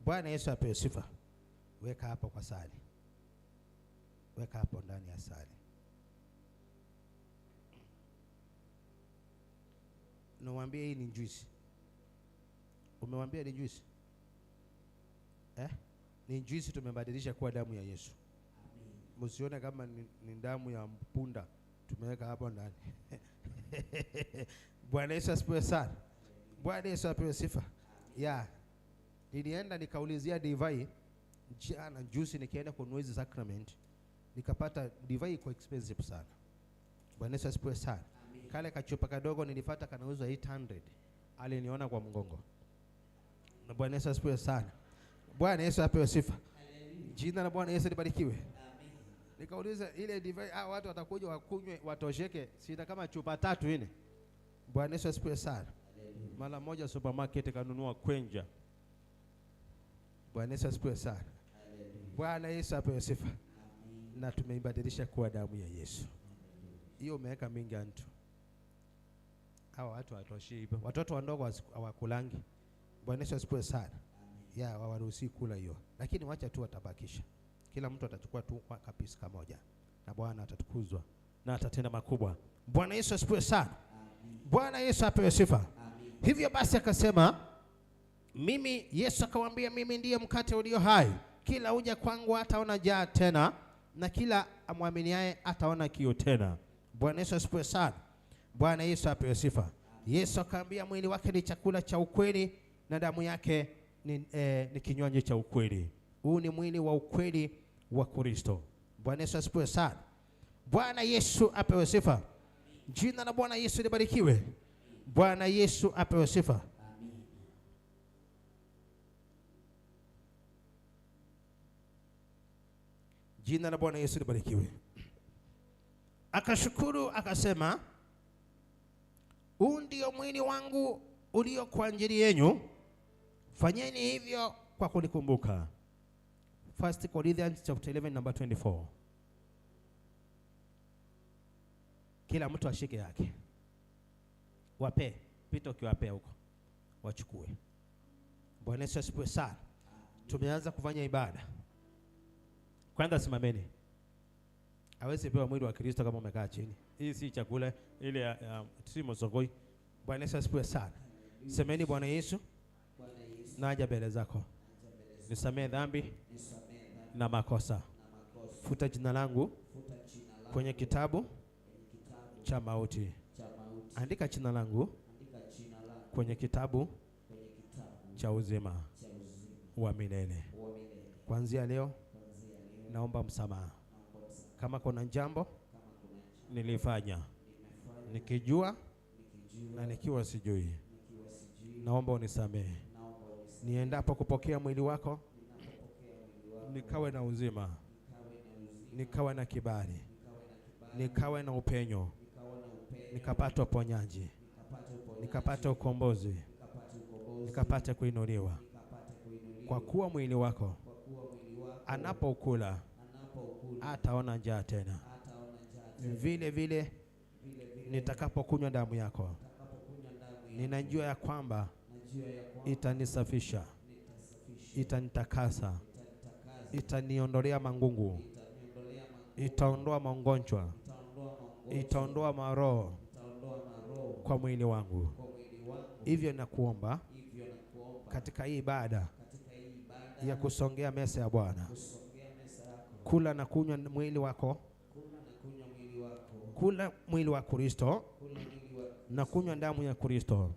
Bwana Yesu apewe sifa. Weka hapo kwa sali. Weka hapo ndani ya sali. Nawaambia hii ni juice. Umewambia ni juice? Ni juice tumebadilisha kuwa damu ya Yesu. Msione kama ni damu ya punda tumeweka hapo ndani. Bwana Yesu asifiwe sana. Bwana Yesu apewe sifa. Yeah. Nilienda nikaulizia divai jana juice, nikienda kununua hizi sacrament nikapata divai iko expensive sana. Bwana Yesu asifiwe sana. Kale kachupa kadogo nilifuata kanauzwa 800. Aliniona kwa mgongo. Na Bwana Yesu asifiwe sana. Bwana Yesu apewe sifa. Jina la Bwana Yesu libarikiwe. Nikauliza ile divai, watu watakuja wakunywe watosheke, sita kama chupa 3 4. Bwana Yesu asifiwe sana. Mara moja supermarket kanunua kwenja. Bwana Yesu asifiwe sana. Bwana Yesu apewe sifa. Na tumeibadilisha kuwa damu ya Yesu. Hiyo umeweka mingi antu. Hawa watu hawatoshi hivyo. Watoto wadogo hawakulangi. Bwana Yesu asifiwe sana. Ya, hawaruhusi kula hiyo. Lakini wacha tu watabakisha. Kila mtu atachukua tu kwa kapisi kamoja. Na Bwana atatukuzwa na atatenda makubwa. Bwana Yesu asifiwe sana. Bwana Yesu apewe sifa. Hivyo basi akasema, mimi Yesu akamwambia, mimi ndiye mkate ulio hai. Kila huja kwangu hataona njaa tena, na kila amwaminiaye hataona kiu tena. Bwana Yesu asifiwe sana. Bwana Yesu apewe sifa. Yesu akamwambia mwili wake ni chakula cha ukweli na damu yake ni kinywaji cha ukweli. Huu ni mwili wa ukweli wa Kristo. Bwana Yesu asifiwe sana. Bwana Yesu apewe sifa. Jina la Bwana Yesu libarikiwe. Bwana Yesu apewe sifa. Jina la Bwana Yesu libarikiwe. Akashukuru akasema, huu ndio mwili wangu ulio kwa ajili yenu, fanyeni hivyo kwa kunikumbuka. 1 Corinthians chapter 11 number 24. Kila mtu ashike yake. Wape, pita ukiwapea huko. Wachukue. Bwana Yesu asifiwe sana. Tumeanza kufanya ibada. Kwanza simameni. Hawezi pewa mwili wa Kristo kama umekaa chini. Hii si chakula ile si msogoi. Bwana Yesu asifiwe sana. Semeni Bwana Yesu, naja mbele zako. Nisamee dhambi na makosa. Futa jina langu kwenye kitabu cha mauti. Andika jina langu kwenye kitabu cha uzima. wa milele. Kuanzia leo naomba msamaha kama kuna jambo nilifanya nikijua na nikiwa sijui, naomba unisamehe. Niendapo kupokea mwili wako nikawe na uzima, nikawe na kibali, nikawe na upenyo, nikapata uponyaji, nikapata ukombozi, nikapata kuinuliwa. Kwa kuwa mwili wako anapokula hataona njaa tena. Vile vile nitakapokunywa damu yako, ninajua ya kwamba itanisafisha, itanitakasa, itaniondolea mangungu, itaondoa magonjwa, itaondoa maroho kwa mwili wangu. Hivyo nakuomba katika hii ibada ya kusongea meza ya Bwana, kula na kunywa mwili wako, kula mwili wa Kristo na kunywa damu ya Kristo.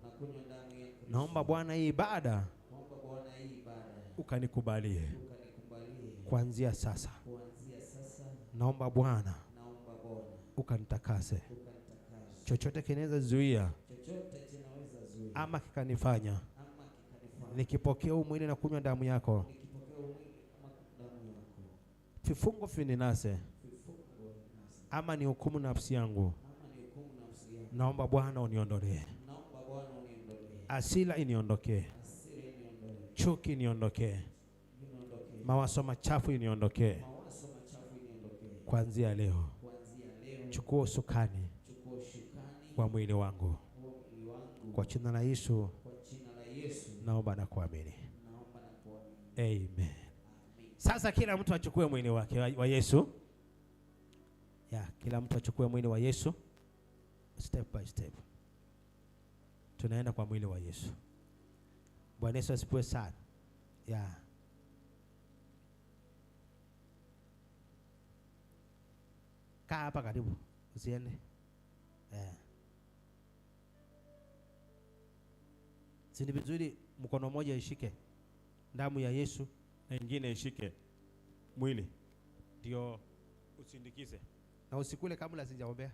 Naomba Bwana hii ibada ukanikubalie kuanzia sasa. Naomba Bwana ukanitakase. Chochote kinaweza zuia ama kikanifanya nikipokea huu mwili na kunywa damu yako, vifungo vininase ama ni hukumu nafsi yangu, naomba Bwana uniondolee. Asila iniondokee, chuki iniondokee, mawazo machafu iniondokee. Kuanzia leo chukua usukani wa mwili wangu. Kwa jina la Yesu naomba na kuamini, amen. Sasa kila mtu achukue mwili wake wa Yesu. Ya, kila mtu achukue mwili wa Yesu step by step. Tunaenda kwa mwili wa Yesu. Bwana Yesu asifiwe sana. Ya. Kaa hapa karibu, usiende. Si ni vizuri mkono mmoja ishike damu ya Yesu na ingine ishike mwili, ndio usindikize. Na usikule kabla sijaombea,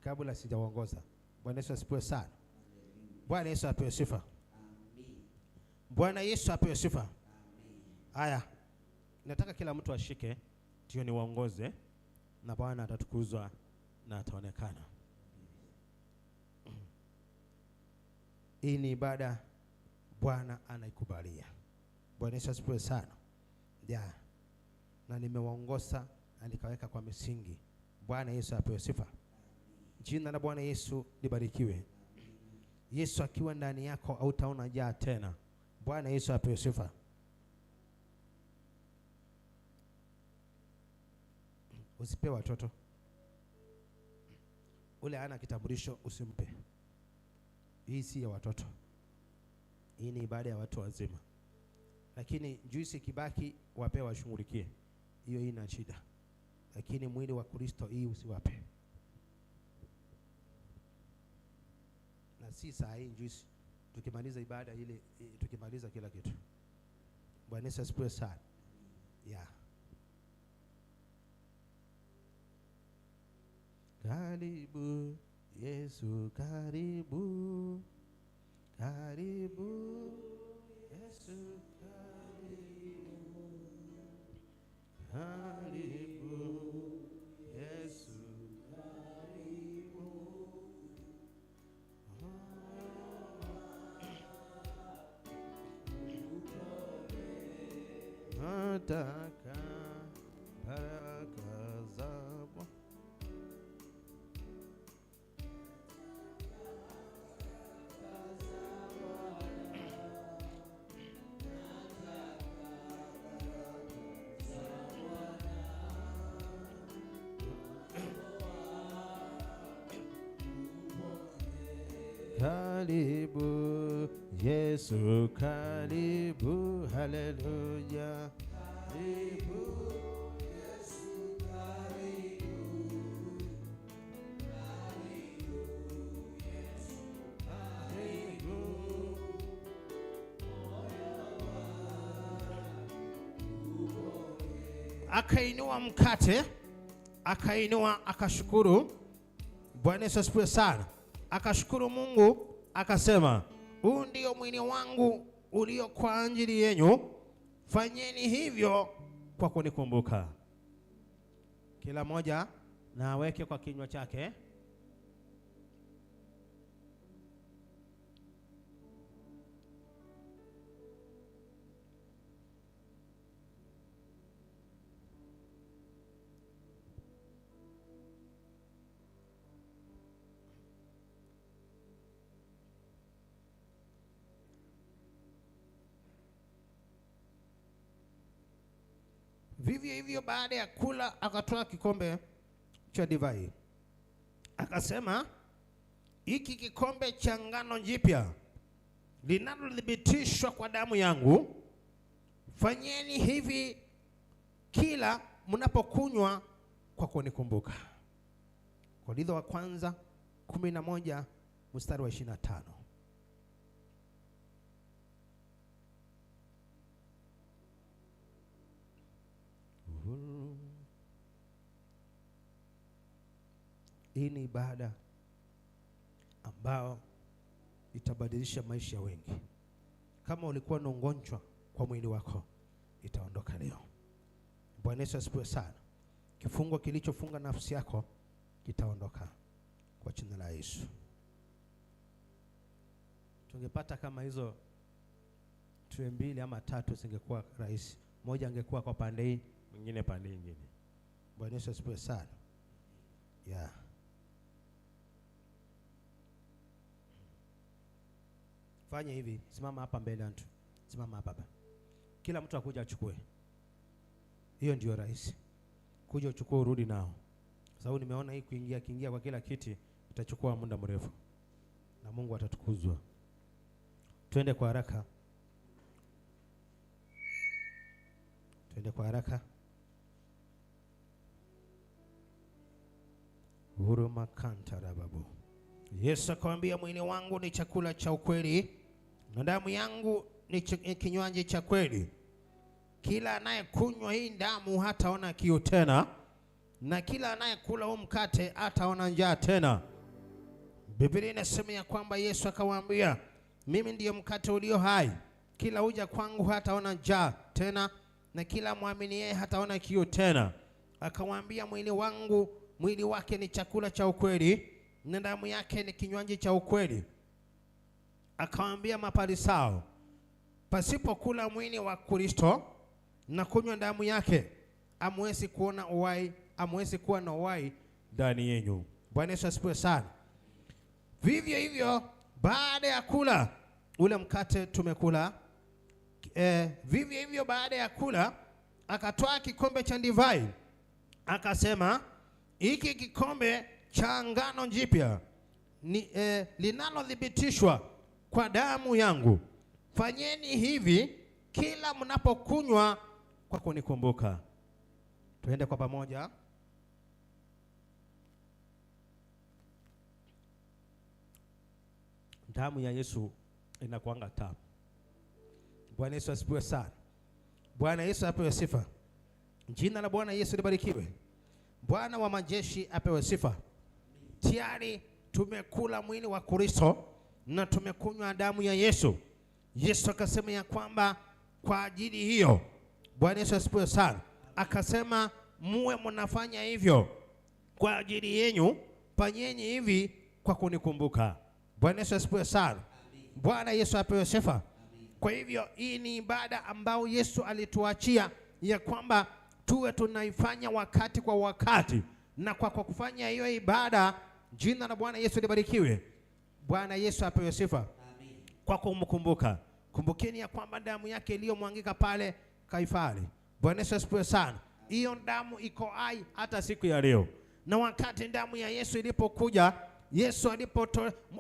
kabla sijaongoza. Bwana Yesu asifiwe sana. Bwana Yesu apewe sifa. Bwana Yesu apewe sifa. Haya, nataka kila mtu ashike ndio niwaongoze, na Bwana atatukuzwa na ataonekana. Hii ni ibada Bwana anaikubalia. Bwana Yesu asifiwe sana. Ya. Na nimewaongoza na nikaweka kwa misingi. Bwana Yesu apewe sifa. Jina la Bwana Yesu libarikiwe. Yesu akiwa ndani yako hautaona njaa tena. Bwana Yesu apewe sifa. Usipe watoto. Ule hana kitambulisho usimpe. Hii si ya watoto. Hii ni ibada ya watu wazima. Lakini juisi kibaki wape washughulikie. Hiyo ina shida. Lakini mwili wa Kristo hii usiwape. Na si saa hii juisi, tukimaliza ibada ile, tukimaliza kila kitu. Bwana Yesu asifiwe sana. Yeah. Karibu Yesu, karibu. Karibu Yesu, karibu. Karibu Yesu, karibu. Nataka baraka za Bwana. Karibu Yesu, karibu, haleluya. Karibu Yesu, karibu. Karibu Yesu, karibu. Moyo wangu Akainua mkate, akainua akashukuru. Bwana Yesu asifiwe sana. Akashukuru Mungu akasema, huu ndio mwili wangu ulio kwa ajili yenu, fanyeni hivyo kwa kunikumbuka. Kila mmoja na aweke kwa kinywa chake. Vivyo hivyo baada ya kula akatoa kikombe cha divai, akasema, hiki kikombe cha ngano jipya linalothibitishwa kwa damu yangu, fanyeni hivi kila mnapokunywa kwa kunikumbuka. Korintho wa kwanza 11 mstari wa 25. Hii ni ibada ambao itabadilisha maisha ya wengi. Kama ulikuwa na ugonjwa kwa mwili wako, itaondoka leo. Bwana Yesu asifiwe sana. Kifungo kilichofunga nafsi yako kitaondoka kwa jina la Yesu. Tungepata kama hizo tuwe mbili ama tatu zingekuwa rahisi. Moja angekuwa kwa pande hii, mwingine pande nyingine. Bwana Yesu asifiwe sana. Yeah. Fanya hivi, simama hapa mbele antu. Simama hapa hapa. Kila mtu akuja achukue. Hiyo ndio rahisi. Kuja uchukue urudi nao. Sababu nimeona hii kuingia kwa kila kiti itachukua muda mrefu. Na Mungu atatukuzwa. Twende kwa haraka. Twende kwa haraka. Huruma kantarababu. Yesu akamwambia, mwili wangu ni chakula cha ukweli na damu yangu ni kinywaji cha kweli. Kila anayekunywa hii damu hataona kiu tena, na kila anayekula huu mkate hataona njaa tena. Biblia inasema ya kwamba Yesu akawaambia, mimi ndiyo mkate ulio hai, kila uja kwangu hataona njaa tena, na kila muamini yeye hataona kiu tena. Akawaambia, mwili wangu, mwili wake ni chakula cha ukweli na damu yake ni kinywaji cha ukweli. Akawaambia Mafarisayo, pasipo kula mwili wa Kristo na kunywa damu yake, hamwezi kuona uhai, hamwezi kuwa na uhai ndani yenu. Bwana Yesu asifiwe sana. Vivyo hivyo baada ya kula ule mkate tumekula, vivyo hivyo baada ya kula akatwaa kikombe cha divai akasema, hiki kikombe cha ngano jipya ni linalothibitishwa kwa damu yangu, fanyeni hivi kila mnapokunywa kwa kunikumbuka. Tuende kwa pamoja. Damu ya Yesu inakuanga tamu. Bwana Yesu asifiwe sana. Bwana Yesu apewe sifa. Jina la Bwana Yesu libarikiwe. Bwana wa majeshi apewe sifa. Tayari tumekula mwili wa Kristo na tumekunywa damu ya Yesu. Yesu akasema ya kwamba kwa ajili hiyo, Bwana Yesu asifiwe sana, akasema muwe mnafanya hivyo kwa ajili yenu, fanyeni hivi kwa kunikumbuka. Bwana Yesu asifiwe sana. Bwana Yesu apewe sifa. Kwa hivyo hii ni ibada ambayo Yesu alituachia ya kwamba tuwe tunaifanya wakati kwa wakati, na kwa kufanya hiyo ibada, jina la Bwana Yesu libarikiwe. Bwana Yesu apewe sifa. Kwa kumkumbuka, kumbukeni ya kwamba damu yake iliyomwangika pale Kaifari. Bwana Yesu asifiwe sana. Hiyo damu iko hai hata siku ya leo. Na wakati damu ya Yesu ilipokuja, Yesu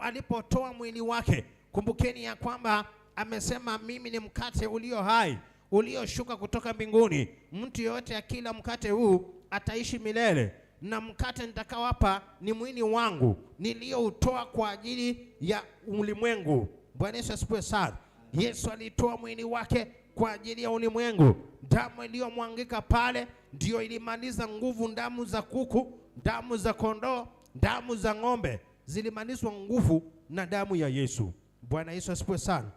alipotoa mwili wake, kumbukeni ya kwamba amesema mimi ni mkate ulio hai ulioshuka kutoka mbinguni, mtu yeyote akila mkate huu ataishi milele, na mkate nitakaowapa ni mwili wangu nilioutoa kwa ajili ya ulimwengu. Bwana Yesu asifiwe sana. Yesu alitoa mwili wake kwa ajili ya ulimwengu. Damu iliyomwangika pale ndio ilimaliza nguvu. Damu za kuku, damu za kondoo, damu za ng'ombe zilimalizwa nguvu na damu ya Yesu. Bwana Yesu asifiwe sana.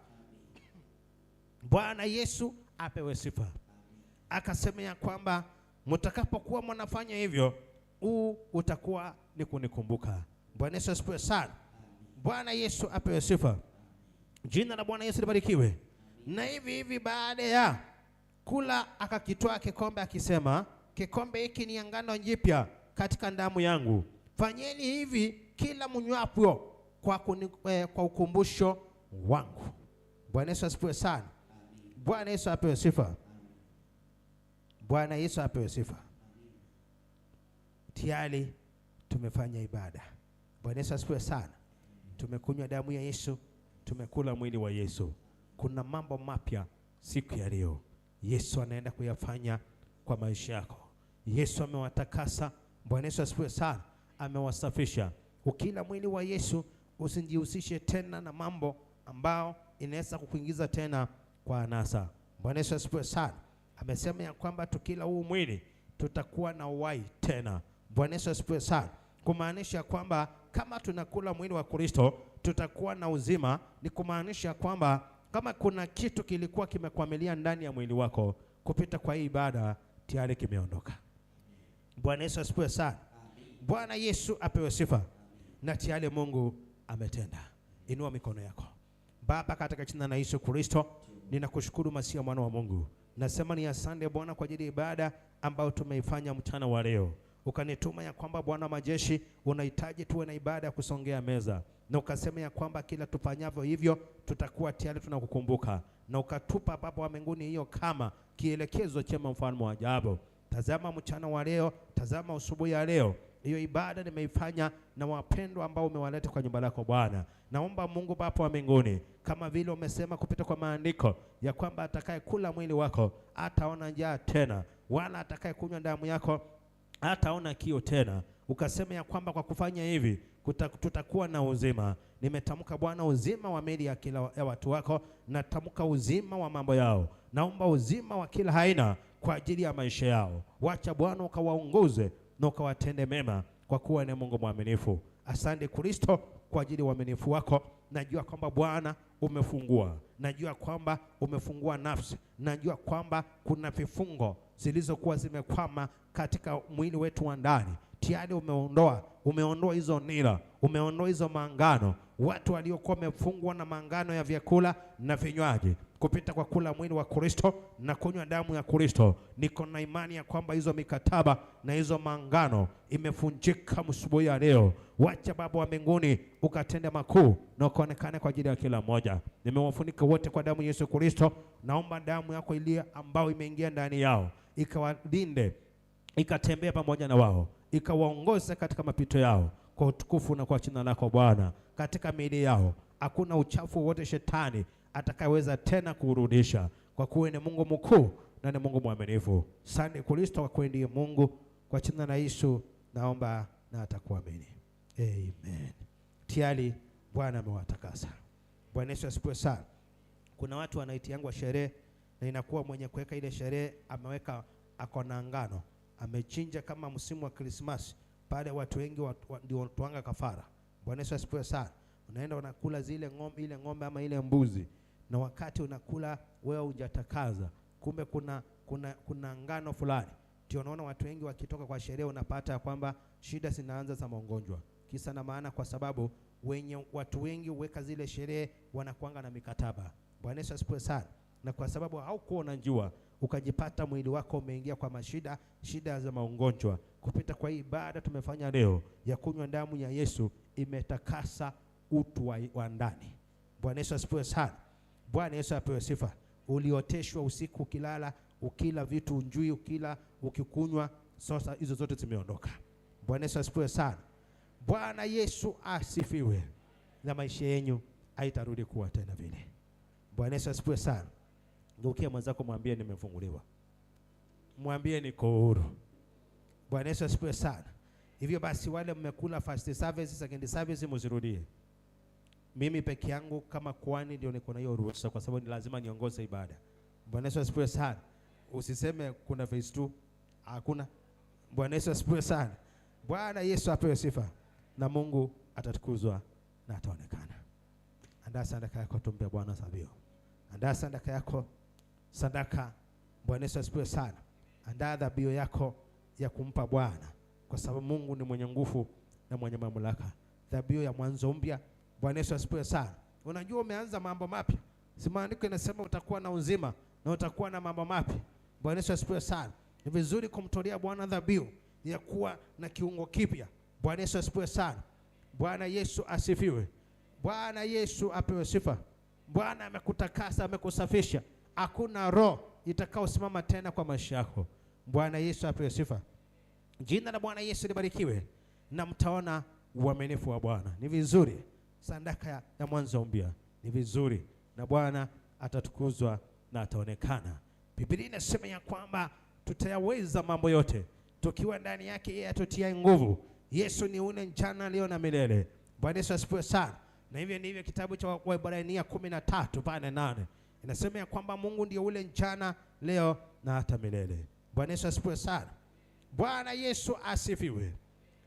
Bwana Yesu apewe sifa. Akasema ya kwamba mtakapokuwa mnafanya hivyo, huu utakuwa ni kunikumbuka. Bwana Yesu asifiwe sana. Bwana Yesu apewe sifa. Jina la Bwana Yesu libarikiwe. Na hivi hivi baada ya kula akakitwaa kikombe akisema, kikombe hiki ni agano jipya katika damu yangu. Fanyeni hivi kila mnywapo kwa ukumbusho wangu. Bwana Yesu asifiwe sana. Bwana Yesu apewe sifa. Bwana Yesu apewe sifa. Tayari tumefanya ibada. Bwana Yesu asifiwe sana. Tumekunywa damu ya Yesu, tumekula mwili wa Yesu. Kuna mambo mapya siku ya leo Yesu anaenda kuyafanya kwa maisha yako. Yesu amewatakasa. Bwana Yesu asifiwe sana. Amewasafisha. Ukila mwili wa Yesu usijihusishe tena na mambo ambao inaweza kukuingiza tena kwa anasa. Bwana Yesu asifiwe sana. Amesema ya kwamba tukila huu mwili tutakuwa na uhai tena. Bwana Yesu asifiwe sana. Kumaanisha kwamba kama tunakula mwili wa Kristo tutakuwa na uzima. Ni kumaanisha kwamba kama kuna kitu kilikuwa kimekwamilia ndani ya mwili wako, kupita kwa hii ibada tayari kimeondoka. Bwana Yesu asifiwe sana. Bwana Yesu apewe sifa. Na tayari Mungu ametenda. Inua mikono yako. Baba, katika jina la Yesu Kristo, ninakushukuru Masia mwana wa Mungu. Nasema ni asante Bwana kwa ajili ya ibada ambayo tumeifanya mchana wa leo. Ukanituma ya kwamba Bwana majeshi unahitaji tuwe na ibada ya kusongea meza. Na ukasema ya kwamba kila tufanyavyo hivyo tutakuwa tayari tunakukumbuka. Na ukatupa Baba wa mbinguni hiyo kama kielekezo chema, mfalme wa ajabu. Tazama mchana wa leo, tazama asubuhi ya leo. Hiyo ibada nimeifanya na wapendwa ambao umewaleta kwa nyumba lako Bwana. Naomba Mungu Baba wa mbinguni, kama vile umesema kupita kwa maandiko ya kwamba atakayekula mwili wako hataona njaa tena, wala atakayekunywa damu yako hataona kiu tena. Ukasema ya kwamba kwa kufanya hivi tutakuwa na uzima. Nimetamka Bwana uzima wa miili ya kila ya watu wako, natamka uzima wa mambo yao. Naomba uzima wa kila aina kwa ajili ya maisha yao. Wacha Bwana ukawaongoze na ukawatende mema, kwa kuwa ni Mungu mwaminifu. Asante Kristo kwa ajili ya uaminifu wako. Najua kwamba Bwana umefungua. Najua kwamba umefungua nafsi. Najua kwamba kuna vifungo zilizokuwa zimekwama katika mwili wetu wa ndani. Tayari umeondoa, umeondoa hizo nira, umeondoa hizo maangano. Watu waliokuwa wamefungwa na maangano ya vyakula na vinywaji, kupita kwa kula mwili wa Kristo na kunywa damu ya Kristo, niko na imani ya kwamba hizo mikataba na hizo maangano imefunjika asubuhi ya leo. Wacha Baba wa mbinguni ukatende makuu na ukaonekane kwa ajili ya kila mmoja. Nimewafunika wote kwa damu ya Yesu Kristo. Naomba damu yako ile ambayo imeingia ndani yao ikawalinde, ikatembea pamoja na wao, ikawaongoza katika mapito yao kwa utukufu na kwa jina lako Bwana. Katika miili yao hakuna uchafu wote shetani atakayeweza tena kurudisha, kwa kuwa ni Mungu mkuu na ni Mungu mwaminifu. Asante Kristo, kwa kuwa ndiye Mungu. Kwa jina la Yesu naomba na atakuamini. Amen. Tayari Bwana amewatakasa. Bwana Yesu asifiwe sana. Kuna watu wanaitiangwa sherehe na inakuwa mwenye kuweka ile sherehe ameweka akona ngano, amechinja kama msimu wa Krismasi pale watu wengi ndio wanatoanga kafara. Bwana Yesu asifiwe sana. Unaenda unakula zile ng'ombe, ile ng'ombe ama ile mbuzi, na wakati unakula wewe hujatakaza, kumbe kuna ngano fulani. Ndio unaona watu wengi wakitoka kwa sherehe unapata kwamba shida zinaanza za magonjwa. Kisa na maana kwa sababu wenye watu wengi huweka zile sherehe wanakuanga na mikataba. Bwana Yesu asifiwe sana. Na kwa sababu haukuwa unajua, ukajipata mwili wako umeingia kwa mashida, shida za magonjwa. Kupita kwa hii ibada tumefanya leo ya kunywa damu ya Yesu imetakasa utu wa ndani. Bwana Yesu asifiwe sana. Bwana Yesu apewe sifa. Ulioteshwa usiku ukilala, ukila vitu unjui, ukila, ukikunywa, sasa hizo zote zimeondoka. Bwana Yesu asifiwe sana. Bwana Yesu asifiwe. Na maisha yenu haitarudi kuwa tena vile. Bwana Yesu asifiwe sana. Geukia mwenzako mwambie nimefunguliwa. Mwambie niko huru. Bwana Yesu asifiwe sana. Hivyo basi wale mmekula first service, second service msirudie. Mimi peke yangu kama kuhani ndio niko na hiyo ruhusa, kwa sababu ni lazima niongoze ibada. Bwana Yesu asifiwe sana. Usiseme kuna phase 2, hakuna. Bwana Yesu asifiwe sana. Bwana Yesu apewe sifa, na Mungu atatukuzwa na ataonekana. Andaa sadaka yako, tumpe Bwana dhabihu. Andaa sadaka yako, sadaka. Bwana Yesu asifiwe sana. Andaa dhabihu yako ya kumpa Bwana, kwa sababu Mungu ni mwenye nguvu na mwenye mamlaka. Dhabihu ya mwanzo mpya. Bwana Yesu asifiwe sana. Unajua umeanza mambo mapya. Si maandiko inasema utakuwa na uzima na utakuwa na mambo mapya. Bwana Yesu asifiwe sana. Ni vizuri kumtolea Bwana dhabihu ya kuwa na kiungo kipya. Bwana Yesu asifiwe sana. Bwana Yesu asifiwe. Bwana Yesu apewe sifa. Bwana amekutakasa, amekusafisha. Hakuna roho itakayosimama tena kwa maisha yako. Bwana Yesu apewe sifa. Jina la Bwana Yesu libarikiwe, na mtaona uaminifu wa Bwana. Ni vizuri sadaka ya mwanzo mpya, ni vizuri, na Bwana atatukuzwa na ataonekana. Biblia inasema ya kwamba tutayaweza mambo yote tukiwa ndani yake, yeye atutia nguvu. Yesu ni ule jana, leo na milele. Bwana Yesu asifiwe sana. Na hivyo ndivyo kitabu cha Waebrania 13:8 inasema ya kwamba Mungu ndiye ule jana, leo na hata milele. Bwana Yesu asifiwe sana. Bwana Yesu asifiwe.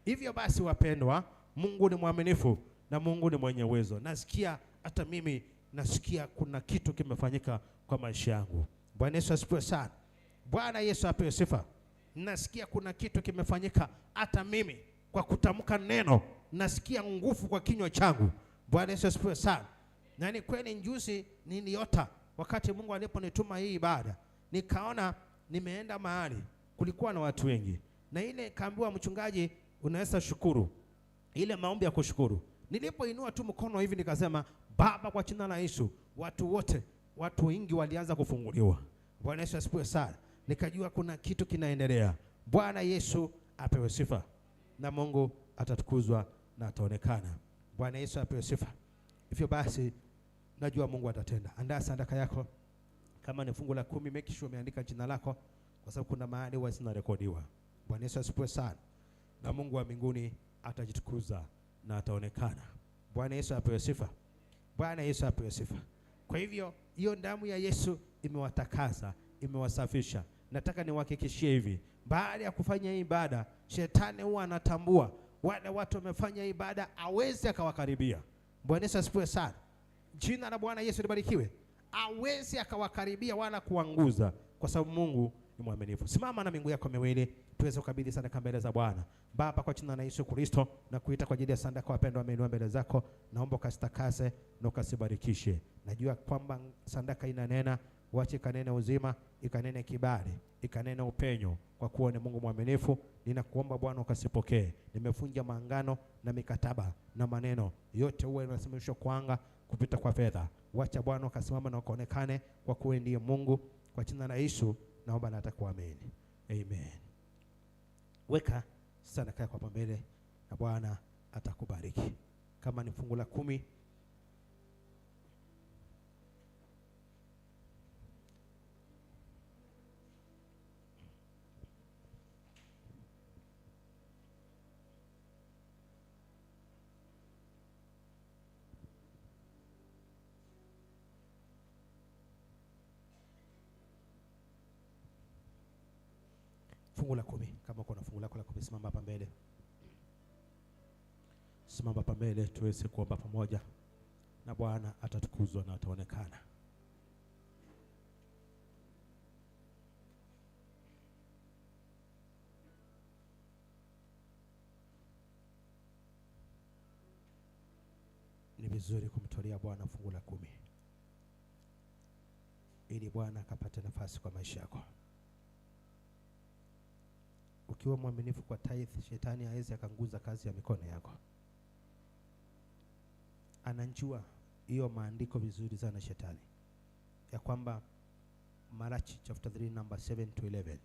Hivyo basi wapendwa, Mungu ni mwaminifu na Mungu ni mwenye uwezo. Nasikia hata mimi nasikia kuna kitu kimefanyika kwa maisha yangu. Bwana Yesu asifiwe sana. Bwana Yesu apewe sifa. Nasikia kuna kitu kimefanyika hata mimi kwa kutamka neno, nasikia nguvu kwa kinywa changu. Bwana Yesu asifiwe sana. Na ni kweli juzi niliota wakati Mungu aliponituma hii ibada, nikaona nimeenda mahali kulikuwa na watu wengi, na ile kaambiwa mchungaji, unaweza shukuru, ile maombi ya kushukuru. Nilipoinua tu mkono hivi nikasema, Baba, kwa jina la Yesu, watu wote, watu wengi walianza kufunguliwa. Bwana Yesu asifiwe sana. Nikajua kuna kitu kinaendelea. Bwana Yesu apewe sifa, na Mungu atatukuzwa na ataonekana. Bwana Yesu apewe sifa. Hivyo basi najua Mungu atatenda. Andaa sadaka yako. Kama ni fungu la 10, make sure umeandika jina lako, kwa sababu kuna mahali huwa zinarekodiwa. Bwana Yesu asifiwe sana. Na Mungu wa mbinguni atajitukuza na ataonekana. Bwana Yesu apewe sifa. Bwana Yesu apewe sifa. Kwa hivyo hiyo damu ya Yesu imewatakasa, imewasafisha. Nataka niwahakikishie hivi, baada ya kufanya hii ibada, shetani huwa anatambua wale watu wamefanya ibada, hawezi akawakaribia. Bwana Yesu asifiwe sana. Jina la Bwana Yesu libarikiwe. Hawezi akawakaribia wala kuanguza, kwa sababu Mungu ni mwaminifu. Simama na miguu yako miwili tuweze kukabidhi sadaka mbele za Bwana. Baba, kwa jina la Yesu Kristo, na kuita kwa ajili ya sadaka wapendwa wameinua mbele zako, naomba ukasitakase na ukasibarikishe. Najua kwamba sadaka inanena, wache ikanene uzima, ikanene kibali, ikanene upenyo, kwa kuwa ni Mungu mwaminifu. Ninakuomba Bwana ukasipokee. Nimefunja maangano na mikataba na maneno yote huwa inasimamishwa kwa anga kupita kwa fedha. Wacha Bwana ukasimama na ukaonekane, kwa kuwa ndiye Mungu. Kwa jina la Yesu naomba na atakuamini. Amen. Weka sadaka yako hapa mbele na Bwana atakubariki. Kama ni fungu la 10, fungu la 10, kama uko na fungu lako la 10, simama hapa mbele. Simama hapa mbele tuweze kuomba pamoja, na Bwana atatukuzwa na ataonekana. Ni vizuri kumtolea Bwana fungu la 10 ili Bwana akapate nafasi kwa maisha yako. Ukiwa mwaminifu kwa tithe, shetani hawezi akanguza kazi ya mikono yako. Anajua hiyo maandiko vizuri sana shetani, ya kwamba Malaki chapter 3 number 7 to 11,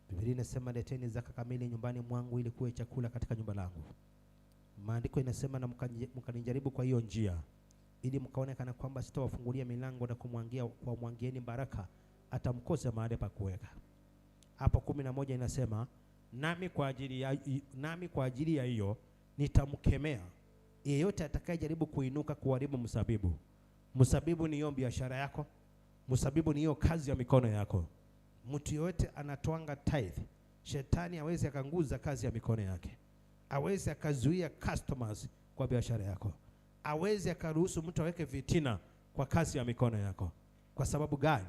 Biblia inasema, leteni zaka kamili nyumbani mwangu ili kuwe chakula katika nyumba langu. Maandiko inasema, na mkanijaribu kwa hiyo njia, ili mkaone kana kwamba sitawafungulia milango na kumwangieni baraka hata mkose mahali pa kuweka. Hapo 11 inasema, nami kwa ajili ya hiyo nitamkemea yeyote atakayejaribu kuinuka kuharibu msabibu. Msabibu ni hiyo biashara yako, Msabibu ni hiyo kazi ya mikono yako. Mtu yoyote anatoanga tithe, shetani hawezi akanguza kazi ya mikono yake, hawezi akazuia customers kwa biashara yako, hawezi akaruhusu mtu aweke vitina kwa kazi ya mikono yako. Kwa sababu gani?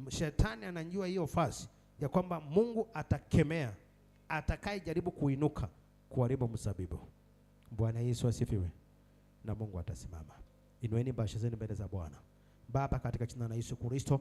Shetani anajua hiyo fasi ya kwamba Mungu atakemea atakayejaribu kuinuka kuharibu msabibu. Bwana Yesu asifiwe. Na Mungu atasimama. Inueni bahasha zenu mbele za Bwana. Baba, katika jina la Yesu Kristo,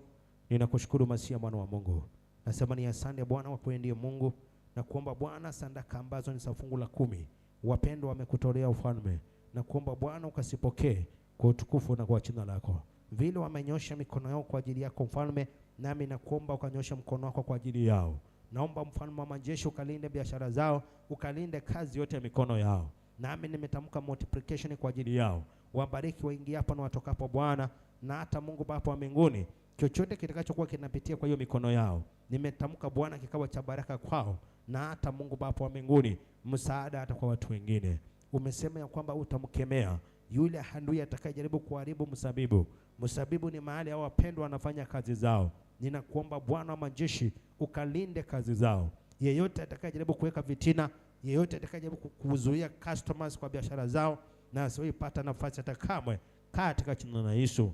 ninakushukuru Masia mwana wa Mungu. Nasema ni asante Bwana kwa kuwa ndiye Mungu, na kuomba Bwana sadaka ambazo ni za fungu la 10, wapendwa wamekutolea ufalme, na kuomba Bwana ukasipokee kwa utukufu na kwa jina lako. Vile wamenyosha mikono yao kwa ajili yako mfalme, nami nakuomba ukanyosha mkono wako kwa ajili yao. Naomba mfalme wa majeshi ukalinde biashara zao, ukalinde kazi yote ya mikono yao. Nami nimetamka multiplication kwa ajili yao. Wabariki waingiapo na watokapo Bwana, na hata Mungu Baba wa mbinguni, chochote kitakachokuwa kinapitia kwa hiyo mikono yao, nimetamka Bwana kikawa cha baraka kwao, na hata Mungu Baba wa mbinguni, msaada hata kwa watu wengine. Umesema ya kwamba utamkemea yule adui atakayejaribu kuharibu msabibu. Msabibu ni mahali hao wapendwa wanafanya kazi zao. Ninakuomba Bwana wa majeshi ukalinde kazi zao. Yeyote atakayejaribu kuweka vitina, yeyote atakayejaribu kuzuia customers kwa biashara zao, na asiwahi nafasi hata kamwe, katika jina la Yesu.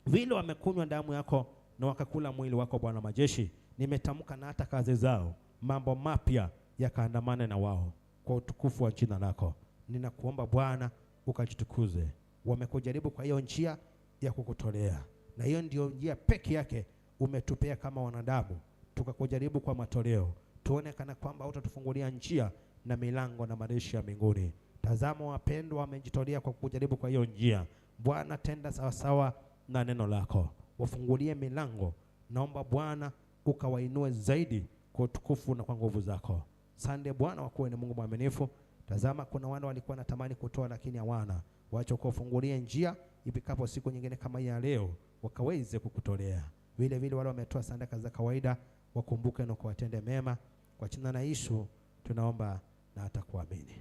Vile wamekunywa damu yako na wakakula mwili wako Bwana majeshi, nimetamka na hata kazi zao mambo mapya yakaandamane na wao kwa utukufu wa jina lako. Ninakuomba Bwana ukajitukuze. Wamekujaribu kwa hiyo njia ya kukutolea, na hiyo ndio njia peke yake umetupea kama wanadamu, tukakujaribu kwa matoleo, tuone kana kwamba utatufungulia njia na milango na madirisha ya mbinguni. Tazama wapendwa wamejitolea kwa kujaribu kwa hiyo njia. Bwana tenda sawasawa na neno lako, wafungulie milango. Naomba Bwana ukawainue zaidi kwa utukufu na kwa nguvu zako. Sande Bwana, wakuwe ni Mungu mwaminifu. Tazama kuna wale walikuwa wanatamani kutoa lakini hawana, wacha kuwafungulia njia ifikapo siku nyingine kama ya leo wakaweze kukutolea. Vile vile wale wametoa sadaka za kawaida wakumbuke na kuwatende mema. Kwa jina la Yesu tunaomba na hata kuamini.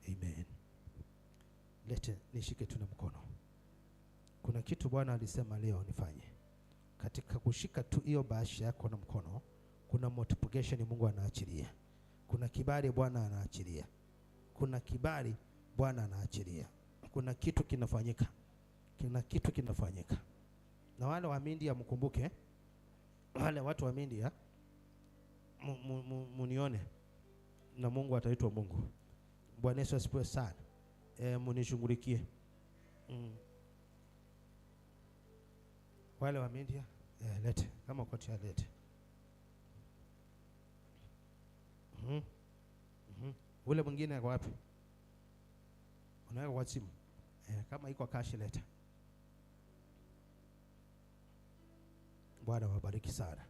Amen. Lete nishike tu na mkono. Kuna kitu Bwana alisema leo nifanye. Katika kushika tu hiyo bahasha yako na mkono, kuna multiplication Mungu anaachilia. Kuna kibali Bwana anaachilia. Kuna kibali Bwana anaachilia. Kuna kitu kinafanyika. Kuna kitu kinafanyika. Na wale wa India mkumbuke, wale watu wa India munione na Mungu ataitwa Mungu. Bwana Yesu asifiwe sana. Munishughulikie. Wale wa India lete kama uko tayari lete. Ule mwingine yuko wapi? Unaweka kwa simu. Kama iko cash leta. Bwana wabariki sana.